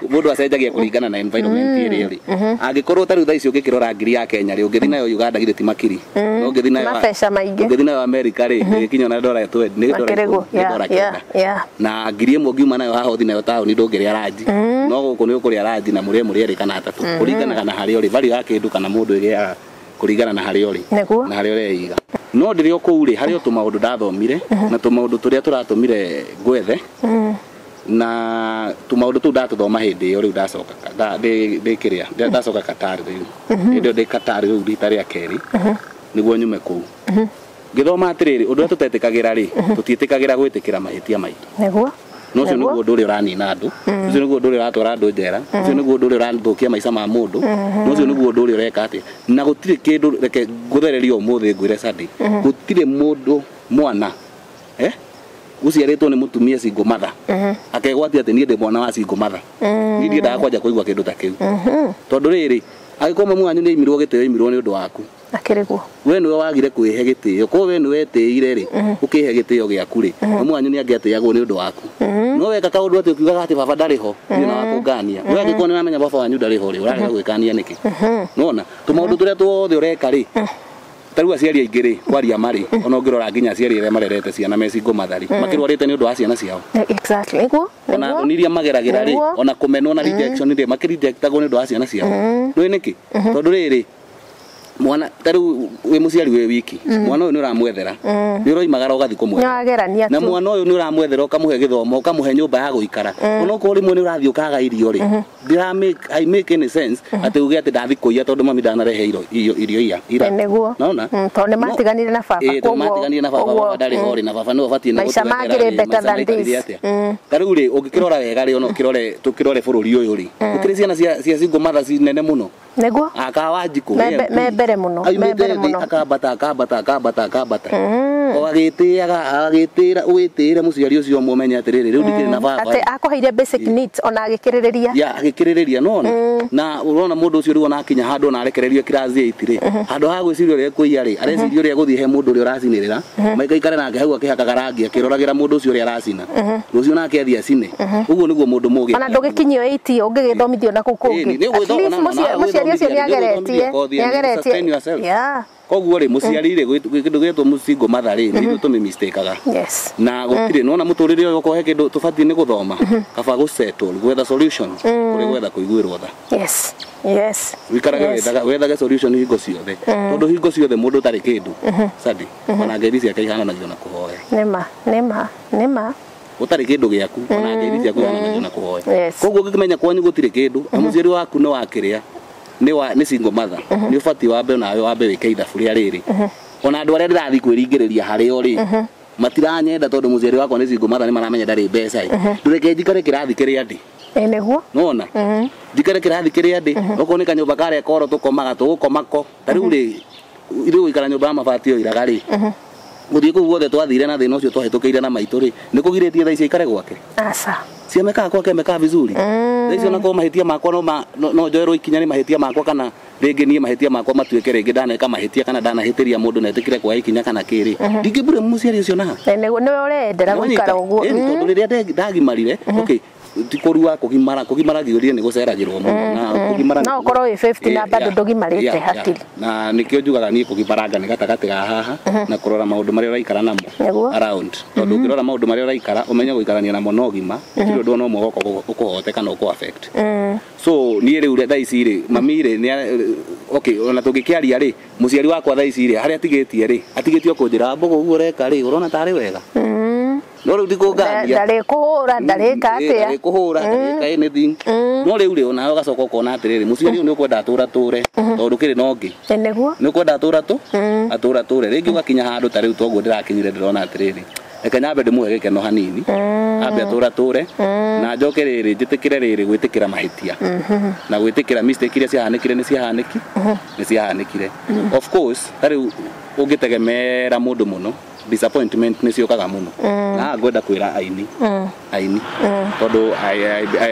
Mũndũ acenjagia kũringana na environment ĩrĩa ĩrĩ. Angĩkorwo ta rĩu thaa ici ũngĩkĩrora ngiri ya Kenya rĩ, ũngĩthiĩ nayo Uganda githĩ ti makiri. No ũngĩthiĩ nayo mabeca maingĩ. Ũngĩthiĩ nayo America rĩ, ndĩgĩkinya ona dora 20, nĩ dora Makĩrĩguo. 10, nĩ dora 9. Na ngiri ĩmwe ũngiuma nayo haha ũthiĩ nayo taũni ndũngĩrĩa ranji. No gũkũ nĩ ũkũrĩa ranji na mũrĩe mũrĩ erĩ kana atatũ. Kũringanaga na harĩa ũrĩ, value ya kĩndũ kana mũndũ ĩgĩaga kũringana na harĩa ũrĩ. Nĩguo. Na harĩa ũreiga. No ndĩrĩ o kũu rĩ, harĩ o tũmaũndũ ndathomire na tũmaũndũ tũrĩa tũratũmire ngwethe. Na tũmaũndũ tũu ndatũthoma hĩndĩ ĩyo rĩu ndacoka ndĩ kĩrĩa, ndacoka Qatar rĩu. Hĩndĩ ĩyo ndĩ Qatar rĩu rita rĩa kerĩ nĩguo nyume kũu. Ngĩthoma atĩrĩrĩ, ũndũ ũrĩa tũtetĩkagĩra rĩ, tũtiĩtĩkagĩra gwĩtĩkĩra mahĩtia maitũ. Nĩguo. No ũcio nĩguo ũndũ ũrĩa ũranina andũ, ũcio nĩguo ũndũ ũrĩa ũratwara andũ njera, ũcio nĩguo ũndũ ũrĩa ũrathũkia maica ma mũndũ, na ũcio nĩguo ũndũ ũrĩa ũreka atĩa. Na gũtirĩ kĩndũ, reke ngũthererie ũmũthĩ ngwĩre Sunday, gũtirĩ mũndũ mwana ũciarĩtwo nĩ mũtumia single mother akegwatia atĩ niĩ ndĩ mwana wa single mother. Niĩ ndiendaga kwanja kũigua kĩndũ ta kĩu. Tondũ rĩrĩ, angĩkorwo mamu wanyu nĩ aimirwo gĩtĩo, aimirwo nĩ ũndũ waku. Akĩrĩguo. We nĩwe wagire kwĩhe gĩtĩo, korwo we nĩwe wetĩire rĩ, ũkĩhe gĩtĩo gĩaku rĩ, mamu wanyu nĩ angĩatĩagwo nĩ ũndũ waku. No weka kaũndũ atĩ ũkiugaga atĩ baba ndarĩ ho, niĩ na wakũngania. We angĩkorwo nĩ ũramenya baba wanyu ndarĩ ho rĩ, ũrarega gwĩkania nĩkĩ? Nĩwona? Tũmaũndũ tũrĩa tuothe ũreka rĩ, ta rĩu aciari aingĩ rĩ, kwaria marĩ, ona ũngĩrora nginya aciari arĩa marerete ciana me single mother rĩ, makĩrwarĩte nĩ ũndũ wa ciana ciao. Exactly. Nĩguo. Ona thoni iria mageragĩra rĩ, ona kũmenwo na rejection rĩ, makĩrejectagwo nĩ ũndũ wa ciana ciao. Nĩũĩ nĩkĩ? Tondũ rĩrĩ, mwana ta rĩu wĩ mũciari wĩ wiki, mwana ũyũ nĩ ũramwethera, nĩ ũroimagara ũgathiĩ kũmwethera. Nĩwagerania Na tu. mwana ũyũ nĩ ũramwethera ũkamũhe gĩthomo, ũkamũhe nyũmba ya gũikara. Onokorwo rĩmwe nĩ ũrathiĩ ũkaga irio rĩ, ndĩra make, I make any sense atĩ uge atĩ ndathi kũiya tondũ mami ndanarehe irio iya ira. Nĩguo. Naona? Tondũ nĩ matiganire na baba. Tondũ matiganire na baba, baba ndarĩ ho rĩ, na baba nĩwe ũbatiĩ nĩ Maica gũtwethera mangĩrĩ rĩ, better maica than maikarire this. atĩa? Ta rĩu rĩ, ũngĩkĩrora wega rĩ, ona tũkĩrore bũrũri ũyũ rĩ, gũkĩrĩ ciana cia single mother ci nene mũno. Nĩguo. Aka Wanjikũ, Me mbere mũno, me Aumĩte mbere thĩ, mũno. akambata, akambata, akambata, akambata. O agĩtĩaga, agĩtĩra, ũgĩtĩĩre mũciari ũcio ũmũmenye atĩrĩrĩ, rĩu ndikĩrĩ na baba. Atĩ akũheire basic needs ona agĩkĩrĩrĩria. Ya, agĩkĩrĩrĩria, nĩwona? Na ũrona mũndũ ũcio rĩu ona akinya handũ ona arekererio class 8 rĩ, handũ ha gwĩciria ũrĩa ekũiya rĩ, areciria ũrĩa egũthiĩ he mũndũ ũrĩa ũracinĩrĩra, maikaikare nake hau akĩhakaga rangi, akĩroragĩra mũndũ ũcio ũrĩa aracina. Rũciũ nake athiĩ acine. Ũguo nĩguo mũndũ mũũgĩ. Ona ndũgĩkinyio 8 ũngĩgĩthomithio na kũu kũngĩ. Nĩ At ũgwĩthoma least na- na- mũciari ũcio nĩ nĩageretie, ũgwĩthomithia kothi and nĩageretie. sustain yourself. Yeah. Koguo rĩ, mũciari rĩ, kĩndũ gĩtwo single mother rĩ, nĩ ithuĩ tũmĩ-mistake-aga. Yes. Na gũtirĩ, nĩwona mũtũrĩre ũyũ okorwo he kĩndũ tũbatiĩ nĩ gũthoma, kaba gũ settle, gwetha solution, kũrĩ gwetha kũiguĩrwo tha. Yes. Yes. Wĩikarage Yes. wethage solution hingo ciothe. Tondũ hingo ciothe mũndũ ũtarĩ kĩndũ, Sunday, ona ngeithi ciake ihananagio na kũhoya. Nĩma, nĩma, nĩma. Ũtarĩ kĩndũ gĩaku, ona ngeithi ciaku ihananagio na kũhoya. Yes. Koguo ũngĩkĩmenya kwanyu gũtirĩ kĩndũ, na mũciari waku nĩ wakĩrĩa, nĩ single mother, nĩ ũbatiĩ wambe nawe wambe wĩke ithabu rĩa rĩrĩ. Ona andũ arĩa ndĩrathiĩ kwĩringĩrĩria harĩo rĩ, matiranyenda tondũ mũciari wakwa nĩ single mother, nĩ maramenya ndarĩ mbeca ĩ. Ndũreke njikare kĩrathi kĩrĩa ndĩ. Nĩguo. Nĩwona? Njikare kĩrathi kĩrĩa ndĩ, okorwo nĩ kanyũmba karĩa koro tũkomaga, tũgũkoma ko. Ta rĩu rĩ, ithuĩ gũikara nyũmba ya mabati o iraga rĩ, gũthiĩ kũu guothe twathire na thĩna ũcio twahĩtũkĩire na maitũ rĩ, nĩ kũgirĩtie thaa ici aikare gwake. Aca. Si amekaa kwake, amekaa vizuri. Thaa ici onakorwo mahĩtia makwa no njoerwo ikinya nĩ mahĩtia makwa, kana rĩngĩ niĩ mahĩtia makwa matuĩke rĩngĩ ndaneka mahĩtia kana ndanahĩtĩria mũndũ na etĩkĩre kuoya ikinya kana kĩrĩ, ndingĩmbure mũciari ũcio naha. Nĩguo, nĩwe ũrendera gũikara ũguo. Ĩni, tondũ rĩrĩa ndagimarire, okay, ti kũrua, kũgimara, kũgimara ngĩũrire nĩ gũceragĩrwo mũno. Na kũgimara No ũkorwo wĩ 50 na bado ndũgimarĩte hakiri. Na nĩkĩo njugaga niĩ kũgimaranga nĩ gatagatĩ ga haha na kũrora maũndũ marĩa ũraikara namo around. Tondũ ũngĩrora maũndũ marĩa ũraikara, ũmenye gũikarania namo na ũgima, gũtirĩ ũndũ ona ũmwe ũkũhote kana ũkũ affect. So niĩ rĩu thaa ici rĩ, mami rĩ, okay, ona tũngĩkĩaria rĩ, mũciari wakwa thaa ici rĩ, harĩa atigĩtie rĩ, atigĩtie o kũnjĩra, Mbũgũ ũguo ũreka rĩ, ũrona tarĩ wega. No rĩu ndikũngania Ndarĩ kũhũra, ndarĩka atĩa. Ndarĩ kũhũra, ndarĩka anything. No rĩu rĩ, onawe ũgacoka ũkona atĩrĩrĩ, mũciari ũyũ nĩ ũkwenda atũra tũre, tondũ kĩrĩ na ũngĩ. Ĩ nĩguo. Nĩ ũkwenda atũra tũ atũra tũre. Rĩngĩ ũgakinya handũ ta rĩu toguo ndĩrakinyire, ndĩrona atĩrĩrĩ, reke nyambe ndĩmũhe gĩkeno hanini, ambe atũra tũre, na njoke rĩrĩ njĩtĩkĩre rĩrĩ gwĩtĩkĩra mahĩtia na gwĩtĩkĩra mistake iria ciahanĩkire nĩ ciahanĩki nĩ ciahanĩkire. Of course, ta rĩu ũngĩtegemera mũndũ mũno, disappointment nĩ ciũkaga mũno. Na haha ngwenda kwĩra aini, aini, tondũ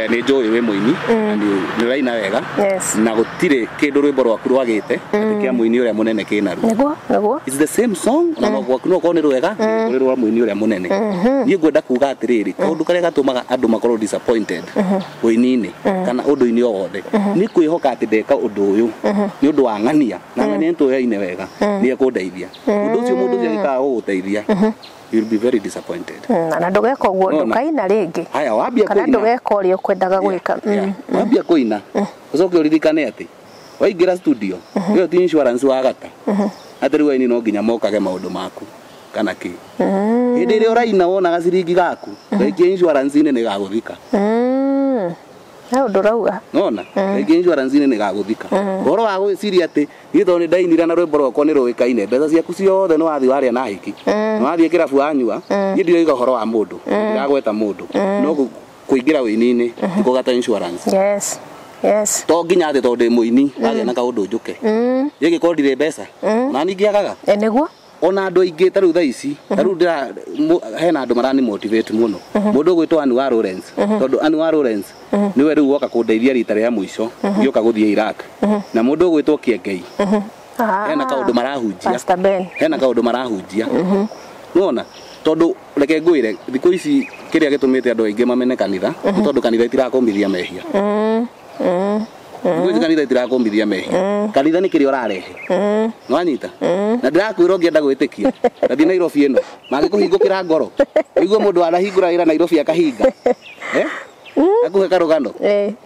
nĩ njũĩ wĩ mũini na nĩ ũraina wega, na gũtirĩ kĩndũ rwĩmbo rwaku rwagĩte atĩ kĩa mũini ũrĩa mũnene kĩnaruo. Nĩguo, nĩguo. It's the same song, ona no gwaku no korwo nĩ rwega kũrĩ rwa mũini ũrĩa mũnene. Niĩ ngwenda kuga atĩrĩrĩ, kaũndũ karĩa gatũmaga andũ makorwo disappointed ũini-inĩ kana ũndũ-inĩ o wothe nĩ kwĩhoka atĩ ndeka ũndũ ũyũ nĩ ũndũ wa ng'ania, na ng'ania nĩ tũyaine wega, nĩ ekũndeithia. Ũndũ ũcio mũndũ ũcio angĩkaga gũgũteithia, you'll be very disappointed. Na ndũgeka ũguo, Nona. ndũkaina rĩngĩ. Haya, wambia Kana kũina, ndũgeka ũrĩa ũkwendaga gwĩka. Wambia kũina, ũcoke ũririkane atĩ waingĩra studio ĩyo ti insurance wagata, atĩ rĩu aini no nginya mokage maũndũ maku kana kĩ. Hĩndĩ ĩrĩa ũraina wonaga ciringi gaku waikia insurance-inĩ nĩ gagũthika. He ũndũ ũrauga. Nona waikia insurance-inĩ nĩ gagũthika. Ũhoro wa gwĩciria atĩ niĩ tondũ nĩ ndainire na rwĩmbo rwakwa nĩ rũĩkaine, mbeca ciaku ciothe nĩ wathiĩ warĩa na hiki, nĩ wathiĩ kĩrabu wanyua. Niĩ ndiroiga ũhoro wa mũndũ, ndiragweta mũndũ, no kũingĩra wĩini-inĩ ti kũgata insurance. Yes. Yes. To nginya atĩ tondũ ndĩ mũini wagĩa na kaũndũ njũke ĩngĩkorwo ndirĩ mbeca na ningĩagaga. Ĩ nĩguo. Ona andũ aingĩ ta rĩu thaa ici, ta rĩu ndĩra hena andũ marani motivate mũno, mũndũ ũgwĩtwo Anwar Lawrence, tondũ Anwar Lawrence nĩwe rĩu woka kũndeithia rita rĩa mũico ngĩũka gũthiĩ Iraq, na mũndũ ũgwĩtwo Kĩengei, hena kaũndũ marahunjia. Pastor Ben. Hena kaũndũ marahunjia, nĩwona, tondũ reke ngwĩre, thikũ ici kĩrĩa gĩtũmĩte andũ aingĩ mamene kanitha nĩ tondũ kanitha itirakũmithia mehia. Thikũ ici kanitha itirakũmithia mehia, kanitha nĩ kĩrĩa ũrarehe, nĩwanyita? Na ndĩrakwĩra, ũngĩenda gwĩtĩkia, tathiĩ Nairobi ĩno mangĩkũhingũkĩra ngoro ũigue mũndũ anahingũra wĩra Nairobi akahinga, eh? Akuhe karũgano,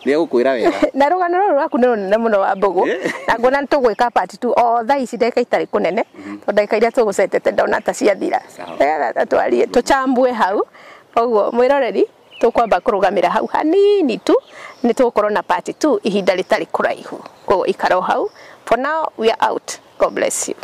nĩ egũkwĩra wega. Na rũgano rũrũ rwaku nĩ rũnene mũno wa Mbũgũ, na nguona nĩ tũgwĩka part 2 o thaa ici, ndagĩka itarĩ kũnene, tondũ ndagĩka iria tũgũcetete ndona ta ciathira. Sawa. Nĩgetha twarie tũchambue hau ũguo. Mwĩroreri, tũkwamba kũrũgamĩra hau hanini tu, nĩ tũgũkorwo na part 2 ihinda rĩtarĩ kũraihu, koguo ikara o hau. For now we are out. God bless you.